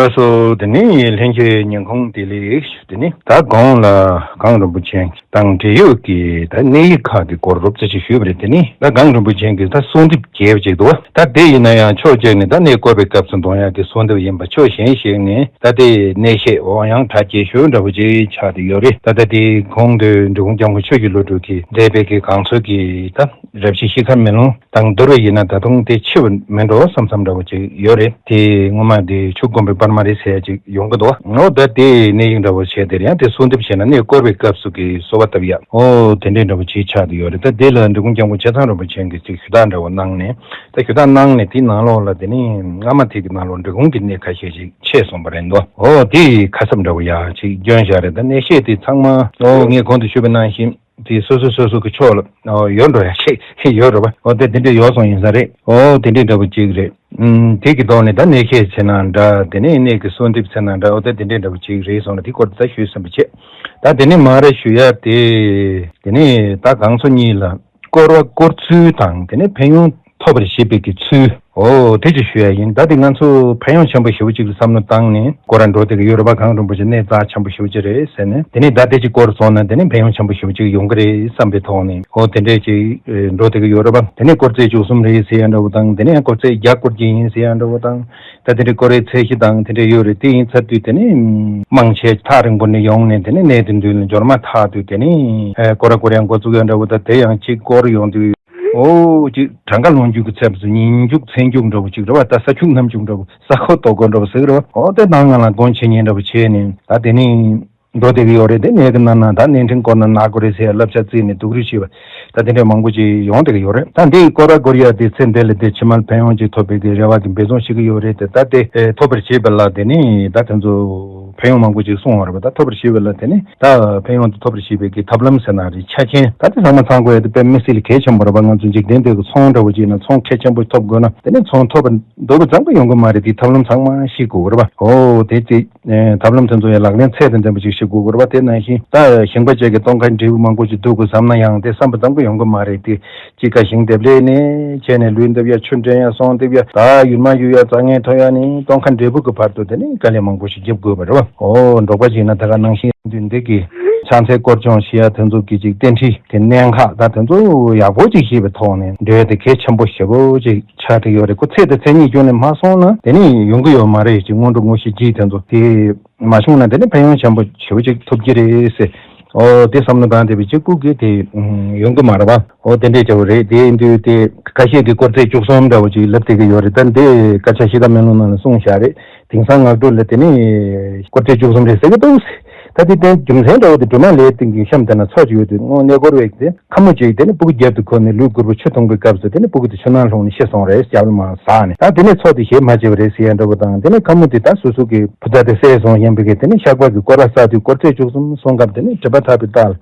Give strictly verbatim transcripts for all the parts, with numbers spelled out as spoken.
ལགས་སོ། དེ་ནས་ལྷན་རྒྱས་ཉིན་གུང་བདེ་ལེགས། དེ་ནས་ད་གོང་ལ་གངས་རིན་པོ་ཆེ་དང་འབྲེལ་ཡོད་ཀྱི་ད་གནས་ཡིག་ཁག་གི་སྐོར་རོབ་ཙམ་ཅིག་ཞུས་པ་རེད། དེ་ནས་ད་གངས་རིན་པོ་ཆེ་གིས་ད་གསོལ་འདེབས་རྒྱས་པ་ཅིག་འདུག་ད་དེ་ཡིན་ན་ཡང་ཕྱོགས་གཅིག་ནས་ད་གནས་སྐོར་བའི་སྐབས་སུ་འདོན་ཡག་གི་གསོལ་འདེབས་ཡིན་པ། ཕྱོགས་གཞན་ཞིག་ནས་ད་དེ་གནས་བཤད་དབང་ཡང་གྲགས་ཆེ་ཤོས་འདྲ་བོ་ཅིག་ཆགས་བསྡད་ཡོད་རེད། ད་ད་དེ་གོང་དུ་འབྲི་གུང་སྐྱབས་མགོན་ཆོས་ཀྱི་བློ་གྲོས་ཀྱིས་མཛད་པའི་གི་གངས་མཚོ་གི་ད་རབ་བྱེད་ཤིས་ཁ་མེ་ལོང་དང་བསྡུར་བ་ཡིན་ན་ད་དུང་དེ་ཆེ་བ་མིན་འགྲོ་བསམ་བསམ་འདྲ་བོ་ཅིག་ཡོད་རེད། དེ་སྔོན་མ་དེ་ཆུ་དགོན་པའི་པར་མ་རེད་ཟེར་ཡ་ཅིག་ཡོང་གི་འདུག་འོ་ད་དེ་གནས་ཡིག་འདྲ་བོ་བྱས་དེར་ཡང་དེ་གསོལ་འདེབས་བྱས་ན་གནས་སྐོར་བའི་སྐབས་སུ་གི་གསོལ་བ་བཏབ་ཡ། འོ་དེ་འདྲའི་འདྲ་བོ་ཅིག་ཆགས་བསྡད་ཡོད་རེད། ད་དེ་ལ་འབྲི་གུང་སྐྱབས་མགོན་ཆེ་ཚང་རིན་པོ་ཆེ་གིས་ཅིག་ཞུ་དག་འདྲ་བོ་གནང་ནས། ད་ཞུ་དག་གནང་ནས་དེའི་ནང་ལོགས་ལ་དེ་ནི་སྔ་མ་དེ་གི་ནང་ལོགས་འབྲི་གུང་གི་གནས་ཁ་ཤས་ཤིག་ཆད་སོང་པ་རེད་འདུག་འོ་དེ་ཁ་གསབ་འདྲ་བོ་ཡ་ཅིག་བསྐྱོན་བཞག་རེད། ད་གནས་བཤད་དེ་ཚང་མ་འོ་ངས་གོང་དུ་ཞུས་པ་ནང་བཞིན། དེ་སོ་སོ་སོ་སོ་གི་ཕྱོགས་ལ་ཨོ་ཡོད་འགྲོ་ཡ་ཞིག་ཡོད་རེད་པ། ཨོ་དེ་དེ་འདྲ་ཡོད་སོང་ཡིན་ས་རེད། ཨོ་དེ་འདྲའི་འདྲ་པོ་ཅིག་རེད། ཨུམ་དེ་གི་ཐོག་ནས་ད་གནས་བཤད་བྱས་ན་འདྲ། དེ་ནས་གནས་ཀྱི་གསོལ་འདེབས་བྱས་ན་འདྲ། ཨོ་ད་དེ་འདྲའི་འདྲ་པོ་ཅིག་རེད་སོང་ན་དེ་སྐོར་དེ་ད་ཞུས་ཟིན་པ་བྱས། ད་དེ་ནས་མར་ཞུ་ཡ་དེ། དེ་ནས་ད་གངས་མཚོ་གཉིས་ལ་སྐོར་བ་སྐོར་ཚུལ་དང་དེ་ནས་ཕན་ཡོན་ཐོབ་པར་བྱེད་པའི་གི་ཚུལ། ཨོ་དེ་ཅིག་ཞུ་ཡ་ཡིན། ད་དེ་ང་ཚོ་ཕན་ཡོན་ཆེན་པོ་ཞེ་པོ་ཅིག་ལ་བསམ་བློ་བཏང་ནས་སྐོར་ར་འགྲོ་བསྡད་ཀྱི་ཡོད་རེད་པ། གངས་རིན་པོ་ཆེ་གནས་རྩ་ཆེན་པོ་ཞེ་པོ་ཅིག་རེད་ཟེར་ནས། དེ་ནས་ད་དེ་ཅིག་སྐོར་སོང་ན་དེ་ནས་ཕན་ཡོན་ཆེན་པོ་ཞེ་པོ་ཅིག་ཡོང་གི་རེད་བསམ་པའི་ཐོག་ནས། ཨོ་དེ་འདྲས་ཅིག་འགྲོ་བསྡད་ཀྱི་ཡོད་རེད་པ། དེ་ནས་སྐོར་རྩེ་བཅུ་གསུམ་རེད་ཟེར་ཡ་འདྲ་བོ་དང་། དེ་ནས་ཡང་སྐོར་རྩེ་བརྒྱ་སྐོར་གྱི་ཡིན་ཟེར་ཡ་འདྲ་བོ་དང་། ད་དེ་འདྲའི་སྐོར་རའི་ཚད་གཞི་དང་དེ་འདྲས་ཡོད་རེད། དེ་ཡིན་ཚར་དུས་དེ་ནས་མང་ཆེ་ཐག་རིང་པོ་ནས་ཡོང་ནས་དེ་ནས་གནས་དེ་མདུན་ལ་འབྱོར་མ་ཐག་དུས་དེ་ནས་སྐོར་ར་སྐོར་ཡ་འགོ་བཙུགས་ཡ་འདྲ་བོ་དང་། དེ་ཡང་ཅིག་སྐོར་ཡོང་དུས། ཨོ་ཅིག་གྲངས་ཀ་ལོངས་སྤྱོད་ཀྱི་ཚད་པ་ཚོ་ཉིན་རྒྱུག་མཚན་རྒྱུག་འདྲ་བོ་ཅིག་རེད་བ། ད་ས་ཆུ་གནམ་ཆུ་འདྲ་བོ། ས་ཁོ་ལྟོ་གོ་འདྲ་བོ་ཟེར་གི་རེད་བ། ཨོ་དེ་ནང་ང་ལ་མགོན་ཆེ་ཉེ་འདྲ་བོ་བྱས་ནས་ད་དེ་ནས་འགྲོ་བསྡད་ཀྱི་ཡོད་རེད། དེ་གནས་ཀྱི་ནང་ན་ད་གནས་འཕྲིན་སྐོར་ན་ན་དགོས་རེད་ཟེར་ཡ་བསླབ་བྱ་བརྩིས་ནས་སྡུག་རུས་བྱས་པ་ད་དེ་འདྲ་མང་པོ་ཅིག་ཡོང་བསྡད་ཀྱི་ཡོད་རེད། ད་འདི་སྐོར་ར་སྐོར་ཡ་དེ་ཚེ་འདི་ལ་དེ་ཕྱི་མར་ཕན་ཡོན་ཅིག་ཐོབ་པའི་གི་རེ་བ་གི་འབད་བརྩོན་བྱེད་ཀྱི་ཡོད་རེད་དེ། ད་དེ་ཐོབ་པར་བྱེད་པ་ལ་དེ་ནས་ད་དེ་ཚོ་ཕན་ཡོན་མང་པོ་ཅིག་གསུངས་པ་རེད་པ། ད་ཐོབ་པར་བྱེད་པ་ལ་དེ་ནས། ད་ཕན་ཡོན་དེ་ཐོབ་པར་བྱེད་པའི་གི་ཐབས་ལམ་ཟེར་ན་རེད། ཆ་རྐྱེན་ད་དེ་ཚང་མ་ཚང་དགོས་ཡ་དེ་དཔེ་མི་སྲིད་ལ་གལ་ཆེན་པོ་རེད་པ། ང་ཚོ་འཇིག་རྟེན་འདི་གི་ཚོང་འདྲ་བོ་ཅིག་ན་ཚོང་གལ་ཆེན་པོ་ཐོབ་དགོས་ན་དེ་ནས་ཚོང་ཐོབ་པ་འདོད་པ་ཙམ་པོ་ཡོང་གི་མ་རེད། དེ་ཐབས་ལམ་ཚང་མ་ཤེས་དགོས་རེད་པ། ཨོ་དེ་དེ་ཐབས་ལམ་དེ་ཚོ་ཡ་ལག་ལེན་ཚད་དང་ལྡན་པ་ཅིག་ཤེས་དགོས་རེད་པ། དེ་ནང་བཞིན་ད་ཞིང་པ་བཅས་ཀྱི་སྟོན་ཁ་འབྲས་བུ་མང་པོ་ཅིག་བསྡུ་དགོས་བསམ་ན་ཡང་དེ་བསམ་པ་ཙམ་པོ་ཡོང་གི་མ་རེད། དེ་དཔྱིད་ཀ་ཞིང་འདེབས་ལས་ནས་བྱས་ནས་ལུད་འདེབས་ཡ། ཆུ་འདྲེན་ཡ། ཚོང་འདེབས་ཡ། ད་ཡུར་མ་ཡུར་ཡ། རྩྭ་ངན་འཐུ་ཡ་ནས་སྟོན་ཁ་འབྲས་བུ་གི་བར་དུ་དེ་ནས་དཀའ་ལས་མང་པོ་ཞིག་རྒྱབ་དགོས་པ་རེད་བ། ཨོ་འབྲོག་པ་ཞིག་ན་ད་ག་ནང་བཞིན་དུས་འདི་གི་ཕྱག་འཚལ་སྐོར་སྦྱོང་ཞེས་ཡ་དེ་ཚོ་གི་ཅིག་རྟེན་འབྲེལ་གྱི་གནད་འགག་ད་དེ་ཚོ་ཡག་པོ་ཅིག་ཤེས་པའི་ཐོག་ནས་འགྲོ་ཡ་དེ་གལ་ཆེན་པོ་ཞེ་པོ་ཅིག་ཆགས་བསྡད་ཡོད་རེད། ཁོ་ཚེ་དང་མཚན་ཉིད་ཀུན་ནས་མ་སོང་ན་དེ་ནས་ཡོང་གི་ཡོད་མ་རེད། ཅིག་སྔོན་འགྲོ་དངོས་གཞི་སྦྱིས་དེ་ཚོ་དེ། མ་བྱུང་ན་དེ་ནི་ཕན་ཡོན་ཆེན་པོ་ཞེ་པོ་ཅིག་ཐོབ་ཀྱི་རེད་ཟེར། ཨོ་དེ་བསམ་བློ་བཏང་བསྡད་པའི་གཅིག་པུ་གིས་དེ་ཡོང་གི་མ་རེད་པ། ཨོ་དེ་འདྲས་བྱ་བ་རེད། དེ་ཡིན་དུས་དེ་ཁ་ཤས་ཀྱིས་སྐོར་རྩེ་བཅུ་གསུམ་འདྲ་བོ་ཅིག་ལབ་བསྡད་ཀྱི་ཡོད་རེད། ད་འདི་སྐད་ཆ་ཤི་ད་མེ་ལོང་ནང་ལ་གསུངས་བཞག་རེད། དེང་སང་ངག་ཕྲུག་ལ་དེ་ནི་སྐོར་རྩེ་བཅུ་གསུམ་རེད་ཟེར་གྱི་འདུག་ཟེར། ད་དེ་དོན་རྒྱུ་མཚན་འདྲ་བོ་དེ་སྒྲོལ་མ་ལས་སྟེང་གི་གཤམ་དེ་ན་ཚོགས་ཅིག་ཡོད་དུས་སྔོན་གནས་སྐོར་བས་དེ། ཁ་མོ་ཅིག་དེ་ནི་སྤུ་གུ་རྒྱབ་ཏུ་འཁོར་ནས་ལུས་སྒུར་པོ་ཆུ་འཐུང་པའི་སྐབས་སུ་དེ་ནི་སྤུ་གུ་དེ་ཆུ་ནང་ལྷུང་ནས་ཤི་སོང་རེད། རྒྱབ་ལ་མར་ཟགས་ནས། ད་དེ་ནས་ཚོགས་དེ་བཞེས་མ་བྱས་པ་རེད་ཟེར་ཡ་འདྲ་པོ་དང་། དེ་ནས་ཁ་མོ་དེ་ད་སོ་སོ་གི་བུ་ཚ་དེ་བསད་སོང་ཡིན་པའི་གི་དེ་ནི་ཤག་པ་གི་སྐོར་ར་བསགས་དུས་སྐོར་རྩེ་བཅུ་གསུམ་སོང་སྐབས་དེ་ནི་སྒྲིབ་པ་དག་པའི་རྟགས་ལ་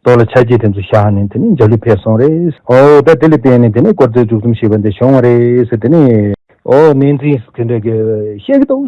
རྡོ་ལ་ཆ་བྱད་དེ་ཚོ་བཞག་ནས་དེ་ནི་འཇའ་ལུས་ཕེབས་སོང་རེད། ཨོ་ད་དེ་ལ་བརྟེན་ནས་དེ་ནི་སྐོར་རྩེ་བཅུ་གསུམ་ཞེས་པ་འདི་བྱུང་བ་རེད་ཟེར། དེ་ནི། ཨོ་གནས་འཛིན་དེ་འདྲ་གི་བཤད་ཀྱི་འདུག་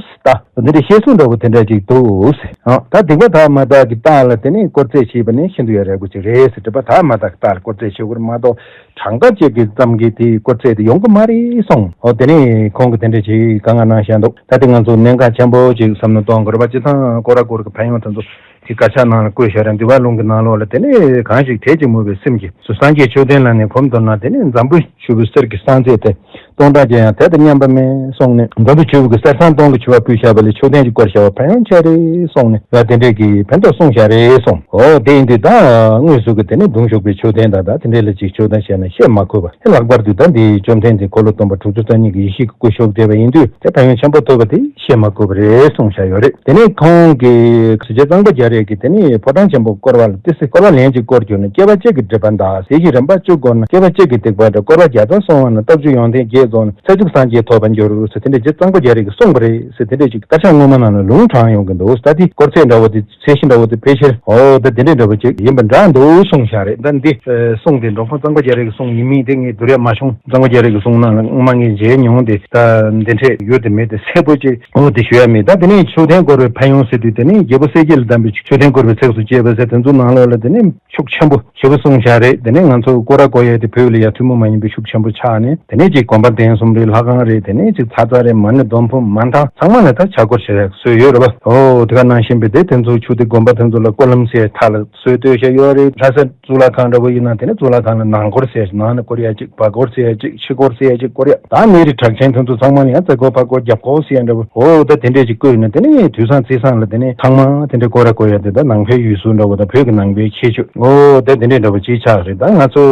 ད། འདི་འདྲ་བཤད་སྲོལ་འདྲ་བོ་དེ་འདྲ་ཅིག་འདུག་ཟེར། ཨ་ད་སྡིག་པ་དག་མ་དག་གི་རྟགས་ལ་དེ་ནས་སྐོར་རྩེ་བྱས་པ་ནི་ཤིན་ཏུ་ཡང་རས་པོ་ཅིག་རེད་ཟེར། སྒྲིབ་པ་དག་མ་དག་གི་རྟགས་ལ་སྐོར་རྩེ་བྱེད་དགོས་རེད་མ་གཏོགས། གྲངས་ཀ་ཅིག་གི་ཙམ་གྱིས་དེའི་སྐོར་རྩེ་དེ་ཡོང་གི་མ་རེད་གསུངས། ཨོ་དེ་ནས་ཁོང་གིས་དེ་འདྲ་ཅིག་དཀའ་ངལ་གནང་བཞག་འདུག་ད་དེ་ང་ཚོ་གནད་འགག་ཆེན་པོ་ཅིག་བསམ་བློ་གཏོང་དགོས་རེད་པ། སྤྱིར་བཏང་སྐོར་ར་སྐོར་གྱི་ཕན་ཡོན་དེ་ཚོ་དེ་དཀར་ཆག་ནང་ལ་བཀོད་བཞག་རེད། འདུལ་བ་ལུང་གི་ནང་ལོགས་ལ་དེ་ནས་གང་ཞིག་དད་ཅིང་མོས་པའི་སེམས་ཀྱིས་སངས་རྒྱས་ཆོས་ལྡན་ལ་ནི་གོམས་དོར་ན། དེ་ནས་འཛམ་བུ་ཆུ་བོའི་གསེར་གྱི་སྲང་རྩེ་སྟེ། སྟོང་ཕྲག་བརྒྱ་ཡང་དེ་དང་མཉམ་པ་མེད་གསུངས་ནས། འཛམ་བུ་ཆུ་བོ་གི་གསེར་སྲང་སྟོང་གི་ཆུ་བ་ཕུལ་བཞག་པ་ལས་ཆོས་ལྡན་གྱིས་བསྐོར་བཞག་པ་ཕན་ཡོན་ཆེ་རེད་གསུངས་ནས། ཡ་དེ་འདྲས་ཀྱི་ཕན་ཐོགས་གསུངས་བཞག་རེད་གསུངས། འོ་དེ་ཡིན་དུས་ད་དངོས་སུ་གི་དེ་ནས་གདུང་ཤུགས་པའི་ཆོས་ལྡན་དང་ད་དེ་འདྲས་ལ་ཅིག་ཆོས་ལྡན་བཤད་ན་བཤད་མ་དགོས་པ། ལྷག་པར་དུ་ད་འདི་བཅོམ་ལྡན་འདས་འཁོར་ལོ་སྟོན་པ་དྲུག་ཅུ་རྩ་གཉིས་ཀྱི་ཡེ་ཤེས་ཀྱི་སྐུ་ཤོབ་མཛད་པ་ཡིན་དུས་དེ་ཕན་ཡོན་ཆེན་པོ་ཐོབ་པ་དེ་བཤད་མ་དགོས་པ་རེད་གསུངས་བཞག་ཡོད་རེད། དེ་ནས་ཁོང་གིས་གཟི་བརྗིད་གཙང་པ་རྒྱ་རས་ཀྱིས་དེ་ནས་ཕོ་བྲང་ཆེན་པོ་བསྐོར་བ་ལ་ཏི་སེ་བསྐོར་བ་ལན་གཅིག་བསྐོར་གྱུར་ན། བསྐལ་པ་གཅིག་གི་སྒྲིབ་པ་འདག་ཟས་ཀྱི་རིམ་པ་བཅུ་བསྐོར་ན། བསྐལ་པ་གཅིག་གི་སྡིག་པ་འདག་བསྐོར་བ་བརྒྱ་རྩ་སོང་བ་ན། རྟགས་བཅུ་ཡོན་ཏན་བརྒྱད་རྫོགས་ན། ཚེ་གཅིག་སངས་རྒྱས་ཐོབ་པར་འགྱུར་ཟེར་དེ་འདྲ་གཟི་བརྗིད་གཙང་པ་རྒྱ་རས་ཀྱིས་གསུངས་པ་རེད་ཟེར། དེ་འདྲ་ཅིག་དཀར་ཆག་སྔོན་མ་ནང་ལ་ལུང་དྲངས་ཡོང་གི་འདུག་ད་དེ་སྐོར་ཚད་འདྲ་བོ་དེ་ཚད་གཞི་འདྲ་བོ་དེ་ཕལ་ཆེར་འོ་ད་དེ་འདྲ་འདྲ་བོ་ཅིག་ཡིན་པ་འདྲ་འདུག་གསུངས་བཞག་རེད། ད་འདི་གསུང་དེ་འགྲོ་མགོན་གཙང་པ་རྒྱ་རས་ཀྱིས་གསུངས་ཡིན་མིན་དེ་ངས་བསྡུར་ཡ་མ་བྱུང་། གཙང་པ་རྒྱ་རས་ཀྱིས་གསུངས་ན་ལ་སྔོན་མ་ངས་མཇལ་མྱོང་། དེ་ད་འདི་འདྲས་ཡོད་དེ་མེད་དེ་གསལ་པོ་ཅིག་འོ་དེ་ཞུ་ཡ་མེད། ད་དེ་ནས་ཆོས་ལྡན་བསྐོར་བའི་ཕན་ཡོན་ཟེར་དུས་དེ་ནས་རྒྱལ་པོ་གསལ་རྒྱལ་ལ་གདམས་པའི་ཆོས་ལྡན་བསྐོར་བའི་ཚིགས་སུ་བཅད་པ་ཟེར་དེ་ཚོ་ནང་ལོགས་ལ་དེ་ནས་ཤུགས་ཆེན་པོ་ཞེ་པོ་གསུངས་བཞག་རེད། དེ་ནས་ང་ཚོ་སྐོར་ར་སྐོར་ཡས་དེ་བོད་ལ་ཡ་ཐུན་མོང་མ་ཡིན་པའི་ཤུགས་ཆེན་པོ་ཆགས་ནས། དེ་ནས་ཅིག་དགོན་པ་ གདན་གསུམ་རེད། ལྷ་ཁང་རེད། དེ་ནས་ཅིག་ཚ་ཚ་རེད། མ་ཎི་སྡོམ་ཕུང་མ་ཐང་ཚང་མ་ལ་ད་ཕྱག་སྐོར་བྱེད་ཡག་སྲོལ་ཡོད་རེད་པ། ཨོ་དེ་ག་ནང་བཞིན་པའི་དེ་དེ་ཚོ་ཆུ་དེ་དགོན་པ་དེ་ཚོ་ལ་སྐོར་ལམ་ཟེར་མཐའ་ལ་སྲོལ་གཏོད་བྱས་ཡོད་རེད། ལྷ་ས་གཙུག་ལག་ཁང་འདྲ་པོ་ཡིན་ན་དེ་ནས་གཙུག་ལག་ཁང་ལ་ནང་སྐོར་ཟེར་ནང་ནས་སྐོར་ཡ་གཅིག་བར་སྐོར་ཟེར་ཡ་གཅིག་ཕྱི་སྐོར་ཟེར་ཡ་གཅིག་སྐོར་ཡ། ད་གནས་རི་གྲགས་ཅན་དེ་ཚོ་ཚང་མ་ལ་ཡང་རྩེ་སྐོར་ཕར་སྐོར་རྒྱབ་སྐོར་ཟེར་ཡ་འདྲ་པོ། ཨོ་ད་དེ་འདྲས་ཅིག་བསྐོར་ཡིན་ན་དེ་ནས་དུས་བཟང་རྩི་བཟང་ལ་དེ་ནས་ཚང་མ་དེ་འདྲས་སྐོར་ར་སྐོར་ཡ་དེ་ད་ནང་པའི་ཡུལ་སྲོལ་འདྲ་པོ་དང་བོད་ཀྱི་ནང་པའི་ཁྱད་ཆོས། ཨོ་ད་དེ་འདྲས་འདྲ་པོ་ཅིག་ཆགས་རེད། ད་ང་ཚོ་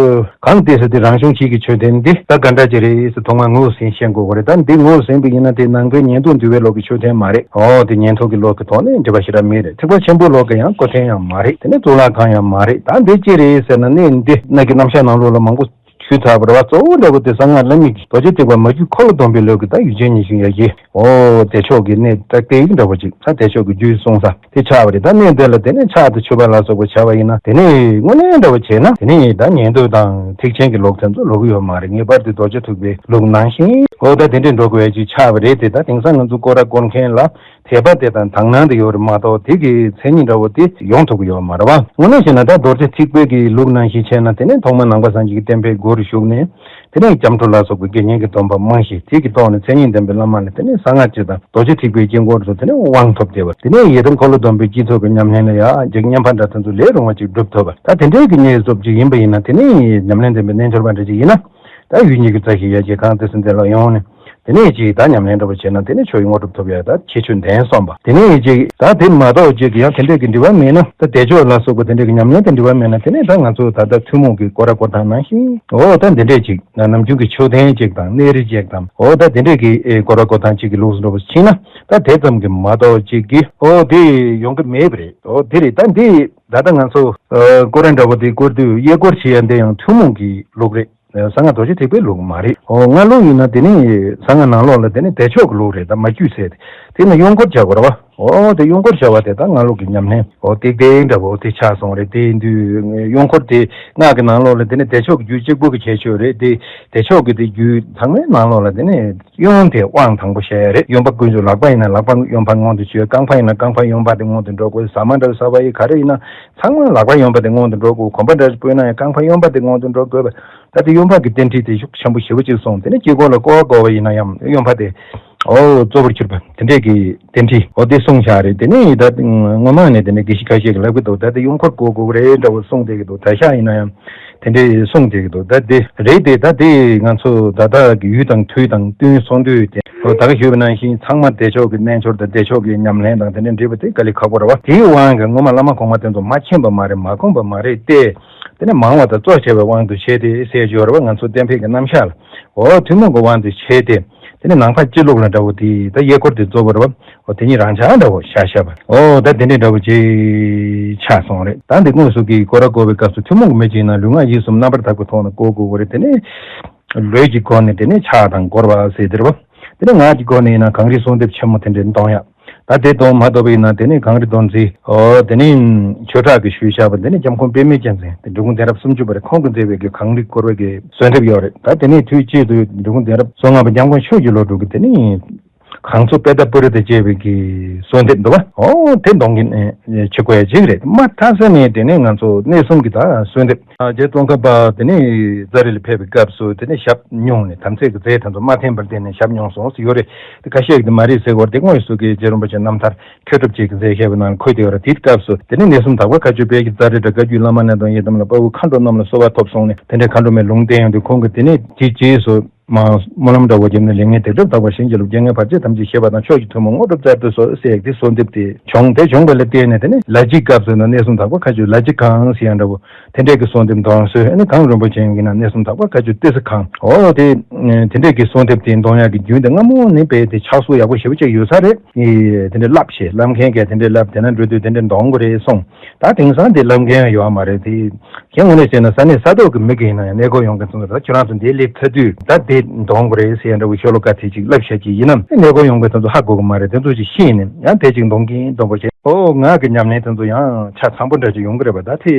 གང་ལྟས་ཟེར་དེ་རང་བྱུང་གཅིག་གི་མཆོད་རྟེན་འདི་ད་ག་འདྲ་ཅིག་རེད་ཟེར་ཐོག་མར་ངོས་ཟིན་ཤེས་དགོས་པ་རེད། ད་འདི་ངོས་ཟིན་པ་ཡིན་ན་དེ་ནང་པའི་ཉན་ཐོས་འདུལ་བའི་ལུགས་ཀྱི་མཆོད་རྟེན་མ་རེད། ཨོ་དེ་ཉན་ཐོས་ཀྱི་ལུགས་ཀྱི་ཐོག་ནས་འབྲེལ་བ་ཞེ་དྲག་མེད་རེད། ཐེག་པ་ཆེན་པོའི་ལུགས་ཀྱི་ཡང་སྐུ་རྟེན་ཡང་མ་རེད། དེ་ནས་གཙུག་ལག་ཁང་ཡང་མ་རེད། ད་འདི་ཅི་རེད་ཟེར་ན་གནས་འདི་གནའ་གི་རྣམ་གཞག་ནང་ལོགས་ལ་མང་པོ་ཞུས་ཚར་བ་རེད་བ། གཙོ་བོ་འདྲ་པོ་དེ་གསང་སྔགས་བླ་མེད་ཀྱི་རྡོ་རྗེ་ཐེག་པ་མ་བརྒྱུད་འཁོར་ལོ་སྡོམ་པའི་ལུགས་ཀྱི་ད་ཡུལ་ཆེན་ཉི་ཤུ་ཡ་བཞི། ཨོ་བདེ་མཆོག་གི་གནས་ཏག་ཏག་འདྲ་པོ་ཅིག་ད་བདེ་མཆོག་གི་རྒྱུད་གསུངས་ས་དེ་ཆགས་པ་རེད། ད་གནས་འདི་ལ་དེ་ནས་ཕྱག་དང་མཆོད་པ་ལ་སོགས་པ་བྱ་བ་ཡིན་ན་དེ་ནས་དངོས་གནས་འདྲ་པོ་བྱས་ན་དེ་ནས་ད་ཉན་ཐོས་དང་ཐེག་ཆེན་གྱི་ལུགས་དེ་ཚོ་ལོག་གི་ཡོད་མ་རེད། ངེས་པར་དུ་རྡོ་རྗེ་ཐེག་པའི་ལུགས་ནང་བཞིན་ཨོ་ད་དེ་འདྲས་འགྲོ་དགོས་ཡ་ཅིག་ཆགས་པ་རེད། དེ་ད་དེང་སང་ང་ཚོ་སྐོར་ར་སྐོར་མཁན་ལ་དད་པ་དེ་དང་དག་སྣང་དེ་ཡོད་རེད་མ་གཏོགས་དེ་གི་མཚན་ཉིད་འདྲ་པོ་དེ་ཡོང་ཐུབ་ཀྱི་ཡོད་མ་རེད་བ། དངོས་གནས་བྱས་ན་ད་རྡོ་རྗེ་ཐེག་པའི་གི་ལུགས་ནང་བཞིན་བྱས་ན་དེ་ནས་ཐོག་མར་ནང་པ་སངས་རྒྱས་ཀྱི་བསྟན་པའི་སྒོ་རུ་ཞུགས་ནས་དེ་ནས་སྐྱབས་འགྲོ་ལ་སོགས་པའི་དགེ་བསྙེན་གྱི་སྡོམ་པ་མང་ཞིང་དེ་གི་ཐོག་ནས་མཚན་ཉིད་ལྡན་པའི་བླ་མ་ལ་དེ་ནས་གསང་སྔགས་སྤྱི་དང་རྡོ་རྗེ་ཐེག་པའི་དཀྱིལ་འཁོར་སོགས་དེ་ནས་དབང་ཐོབ་བསྡད་པ། དེ་ནས་ཡི་དམ་འཁོར་ལོ་སྡོམ་པའི་སྤྱི་ཚོགས་ཀྱི་ཉམས་ལེན་ལ་ཡང་འཇིགས་བསྙེན་ཕ་འདྲ་དེ་ཚོ་ལས་རུང་བ་ཅིག་སྒྲུབ་ཐུབ་པ། ད་དེ་འདྲའི་གི་གནས་སྐབས་ཅིག་ཡིན་པ་ཡིན་ན་དེ་ནས་ཉམས་ལེན་ལྡན་པའི་རྣལ་འབྱོར་པ་འདྲ་ཅིག་ཡིན་ན། ད་ཡུལ་གཉིས་ཀྱི་རྩ་ཞིག་ཡ་གཅིག་གང་དེ་སུ་འདི་ལ་ཡོང་ནས་དེ་ནས་ཅིག་ད་ཉམས་ལེན་འདྲ་པོ་བྱས་ན་དེ་ནས་ཆོས་ཀྱི་དངོས་གྲུབ་ཐོབ་ཡ་ད་ཁྱད་ཆོས་ལྡན་སོང་པ། དེ་ནས་ཅིག་ད་དེ་མ་གཏོགས་ཅིག་ཡང་དེ་འདྲས་ཀྱི་འབྲེལ་བ་མེད་ན་ད་བདེ་མཆོག་ལ་སོགས་པ་དེ་འདྲས་ཀྱི་ཉམས་ལེན་དང་འབྲེལ་བ་མེད་ན་དེ་ནས་ད་ང་ཚོ་ད་ལྟ་ཐུན་མོང་གི་སྐོར་ར་སྐོར་སྟངས་ནང་བཞིན་ཨོ་ད་འདི་འདྲས་ཅིག་ན་ནམ་རྒྱུན་གྱི་མཆོད་རྟེན་ཅིག་དང་གནས་རི་ཅིག་དང་ཨོ་ད་དེ་འདྲས་ཀྱི་ཨེ་སྐོར་ར་སྐོར་སྟངས་ཅིག་གི་ལུགས་འདྲ་པོ་ཕྱིན་ན་ད་དེ་ཙམ་གྱི་མ་གཏོགས་ཅིག་གི་ཨོ་དེ་ཡོང་གི་མེད་པ་རེད། ཨོ་དེ་རེད། ད་འདི་ད་ལྟ་ང་ཚོ་ཨ་སྐོར་ར་འདྲ་པོ་དེ་སྐོར་དུས་གཡས་སྐོར་བྱེད་ཡ་འདི་ཡང་ཐུན་མོང་གི་ལུགས་རེད། གསང་སྔགས་རྡོ་རྗེ་ཐེག་པའི་ལུགས་མ་རེད། ཨོ་སྔ་ལུགས་ཡིན་ན་དེ་ནི་གསང་སྔགས་ནང་ལོགས་ལ་དེ་ནི་བདེ་མཆོག་གི་ལུགས་རེད། ད་མ་རྒྱུད་ཟེར་དེ་ནི་གཡོན་སྐོར་བྱ་དགོས་ར་བ། ཨོ་དེ་གཡོན་སྐོར་བྱ་བ་དེ་ད་སྔ་ལུགས་ཀྱི་ཉམས་ལེན་ཨོ་ཏིག་ཏིག་འདྲ་བོ་དེ་ཆགས་སོང་རེད། དེ་ཡིན་དུས་གཡོན་སྐོར་དེ་སྔགས་ཀྱི་ནང་ལོགས་ལ་དེ་ནི་བདེ་མཆོག་གི་རྒྱུད་གཅིག་པུ་གི་ཁྱད་ཆོས་རེད། དེ་བདེ་མཆོག་གི་དེ་རྒྱུད་ཚང་མའི་ནང་ལོགས་ལ་དེ་ནི་གཡོན་དེ་དབང་དང་པོ་བྱས་ཡ་རེད། གཡོན་པ་ཀུན་སྤྱོད། ལག་པ་ཡིན་ན་ལག་པ་གཡོན་པ་སྔོན་དུ་བཅོས། རྐང་པ་ཡིན་ན་རྐང་པ་གཡོན་པ་དེ་སྔོན་དུ་འགྲོ་དགོས། ཟ་མ་འདྲ་བོ་ཟ་བ་ཡིན་ག་རེ་ཡིན་ན་ཚང་མ་ལག་པ་གཡོན་པ་དེ་སྔོན་དུ་འགྲོ་དགོས། གོམ་པ་འདྲ་བོ་སྤོས་ན་ཡང་རྐང་པ་གཡོན་པ་དེ་སྔོན་དུ་འགྲོ་དགོས་པ། ད་དེ་གཡོན་པ་གི་རྟེན་འབྲེལ་དེ་ཤུགས་ཆེན་པོ་ཞེ་པོ་ཅིག་སོང་། དེ་ནས་དཀྱིལ་འཁོར་ལ་བསྐོར་བ་བསྐོར་བ་ཡིན་ན་ཡང་གཡོན་པ་དེ་ཨོ་གཙོ་བོར་གྱུར་པ་དེ་འདྲས་ཀྱི་རྟེན་འབྲེལ་ཨོ་དེ་གསུངས་བཞག་རེད། དེ་ནས་ད་སྔོན་མ་ནས་དེ་ནས་དགེ་བཤེས་ཁ་ཤས་ཀྱིས་ལབ་ཀྱི་འདུག་ད་དེ་གཡོན་སྐོར་བསྐོར་དགོས་རེད་འདྲ་བོ་གསུངས་བསྡད་ཀྱི་འདུག་ད་ཤག་ཡིན་ན་ཡང་དེ་འདྲས་གསུངས་བསྡད་ཀྱི་འདུག་ད་དེ་རེད་དེ་ད་དེ་ང་ཚོ་ད་ལྟ་གི་ཡུལ་དང་དུས་དང་བསྟུན་སོང་དུས་དེ་ཨོ་ད་ག་ཞུས་པ་ནང་བཞིན་ཚང་མ་བདེ་མཆོག་གི་རྣལ་འབྱོར་དང་བདེ་མཆོག་གི་ཉམས་ལེན་དང་དེ་འདྲས་འགྲིག་པ་དེ་དཀའ་ལས་ཁག་པོ་རེད་བ། དེའི་དབང་གིས་སྔོན་མ་བླ་མ་གོང་མ་དེ་ཚོ་མ་མཁྱེན་པ་མ་རེད། མ་ཁོམ་པ་མ་རེད་དེ། དེ་ནས་མང་བ་དང་གཙོ་ཆེ་བའི་དབང་དུ་བྱས་ཏེ་ཟེར་ཡོད་རེད་བ། ང་ཚོ་གཏན་འཕེལ་གྱི་རྣམ་གཞག་ལ། འོ་ཐུན་མོང་གི་དབང་དུ་བྱས་ཏེ། དེ་ནས་ནང་པ་སྤྱི་ལུགས་ལ་འདྲ་བོ་དེ་ད་གཡས་སྐོར་དེ་གཙོ་བོ་རེད་བ། འོ་དེ་ཉིད་རང་འཇགས་འདྲ་བོ་བཞག་བཞག་པ། འོ་ད་དེ་འདྲའི་འདྲ་བོ་ཅིག་ཆགས་སོང་རེད། ད་འདི་དངོས་སུ་གི་སྐོར་ར་བསྐོར་བའི་སྐབས་སུ་ཐུན་མོང་གི་མི་གཅིག་ན་ལུས་ངག་ཡིད་གསུམ་རྣམ་པར་དག་པའི་ཐོག་ནས་བསྐོར་དགོས་པ་རེད། དེ་ནས་ལུས་ཀྱི་སྒོ་ནས་དེ་ནས་ཕྱག་དང་བསྐོར་བ་ཟེར་དེ་རེད་བ། དེ་ནས་ངག་གི་སྒོ་ནས་ཡིན་ན་གངས་རིའི་གསོལ་འདེབས་ཆེན་མོ་དེ་འདྲའི་འདོན་ཡག་ད་དེ་གཏོང་མ་ཐུབ་པ་ཡིན་ན་དེ་ནས་གངས་རི་མདོ་འཛིན། ཨོ་དེ་ནས་ཆོས་གྲགས་ཀྱིས་ཞུས་བཞག་པ་དེ་ནས་སྐྱབས་མགོན་པདྨས་རྒྱལ་མཚན་དེ་འབྲི་གུང་གདན་རབས་སུམ་ཅུ་པ་རེད། ཁོང་གིས་མཛད་པའི་གི་གངས་རི་བསྐོར་བའི་གི་གསོལ་འདེབས་ཡོད་རེད། ད་དེ་ནས་དུས་གཅིག་ཏུ་འབྲི་གུང་གདན་རབས་མཚོ་སྔགས་པ་སྐྱབས་མགོན་ཆོས་ཀྱི་བློ་གྲོས་ཀྱིས་དེ་ནས་གངས་མཚོ་པད་ཟླ་པུ་རི་དང་བཅས་པའི་གི་གསོལ་འདེབས་འདུག་བ། ཨོ་དེ་འདོན་གྱིན་བྱེད་དགོས་ཡ་ཅིག་རེད། མ་མཐའ་ས་ནས་དེ་ནས་ང་ཚོ་གནས་གསུམ་གྱི་ད་གསོལ་འདེབས། རྗེ་ཙོང་ཁ་པ་དེ་ནས་ཛ་རི་ལ་ཕེབས་པའི་སྐབས་སུ་དེ་ནས་ཞབས་བསྙུང་ནས་དམ་ཚིག་གི་རྫས་དེ་ཚོ་མ་འཐེན་པར་བསྡད་ནས་ཞབས་བསྙུང་སོང་ཟེར་ཡོད་རེད། དེ་ཁ་ཤས་ཀྱིས་དེ་མ་རེད་ཟེར་བར་དེ་དངོས་སུ་གི་རྗེ་རིན་པོ་ཆེ་རྣམ་ཐར་མཁས་གྲུབ་ཅིག་གིས་མཛད་བཞག་པའི་ནང་ལ་འཁོད་བསྡད་ཡོད་རེད། དེའི་སྐབས་སུ་དེ་ནས་གནས་གསུམ་དག་པ་མཁའ་སྤྱོད་དཔལ་གྱི་རྩལ་རིགས་དང་བཀའ་བརྒྱུད་བླ་མ་རྣམས་དང་ཡི་དམ་ལ་དཔའ་བོ་མཁའ་འགྲོ་རྣམས་ལ་གསོལ་བ་ཐོབ་གསུངས་ནས་དེ་འདྲའི་མཁའ་འགྲོ་མའི་ལུང་བསྟན་ཡོང་དུས་ཁོང་གིས་དེ་ནས་དེའི་རྗེས་སུ་མར་སྨོན་ལམ་འདྲ་བོ་བརྒྱབ་ནས་ལེགས་ཉེས་སྡིག་སྒྲིབ་དག་པ་ཞིང་གི་ལུགས་རྒྱལ་བའི་བར་ཆད་ཐམས་ཅད་ཞི་བ་དང་ཆོས་ཀྱི་ཐུན་མོང་དངོས་གྲུབ་སྩལ་དུ་གསོལ་ཟེར་ཡག་དེ་གསོལ་འདེབས་དེ་བྱུང་། དེ་བྱུང་བ་ལ་བརྟེན་ནས་དེ་ནས་ལ་ཇི་སྐབས་སུ་ན་གནས་གསུམ་དག་པ་མཁའ་སྤྱོད་ལ་ཇི་གང་ཟེར་ཡག་འདྲ་བོ། དེ་འདྲས་ཀྱི་གསོལ་འདེབས་འདོན་སྲོལ་ཨ་ནི་གངས་རིན་པོ་ཆེ་ཡིན་ན་གནས་གསུམ་དག་པ་མཁའ་སྤྱོད་ཏི་སེ་གང་། འོ་དེ་དེ་འདྲས་ཀྱི་གསོལ་འདེབས་དེ་འདོན་ཡག་གི་རྒྱུན་དེ་སྔ་མོ་ནས་དཔེ་དེ་ཆགས་སྲོལ་ཡག་པོ་ཞེ་པོ་ཅིག་ཡོད་ས་རེད། ཨེ་དེ་འདྲས་བསླབས་ཤེས་བསླབ་མཁན་གྱིས་དེ་འདྲས་བསླབས། དེ་ན་འགྲོ་དུས་དེ་འདྲས་འདོན་དགོས་རེད་གསུངས། ད་དེང་སང་དེ་བསླབ་མཁན་ཡང་ཡོད་མ་རེད་དེ། ཁྱེད་དངོས་གནས་བྱས་ན་ས་གནས་ས་ཐོག་གི་མི་གིས་ཡིན་ན་ཡང་གནས་སྐོར་ཡོང་མཁན་ཚོ་ལ་ད་ཁྱོད་རང་ཚོ་འདིར་སླེབས་ཚར་དུས་ད་དེ་འདོན་དགོས་རེད་ཟེར་ཡག་འདྲ་བོ་ཤོ་ལོ་ཀ་དེ་ཅིག་བསླབས་བཞག་ཅིག་ཡིན་ནམ། གནས་སྐོར་ཡོང་མཁན་དེ་ཚོ་ཧ་གོ་གི་མ་རེད། དེ་ཚོ་ཅིག་ཤེས་ནས་ཡང་དེ་ཅིག་འདོན་གྱིན་འདོན་པོ་བྱས། ཨོ་ངག་གི་ཉམས་ལེན་དེ་ཚོ་ཡང་ཆ་ཚང་པོ་འདྲ་ཅིག་ཡོང་གི་རེད་པ། ད་དེ་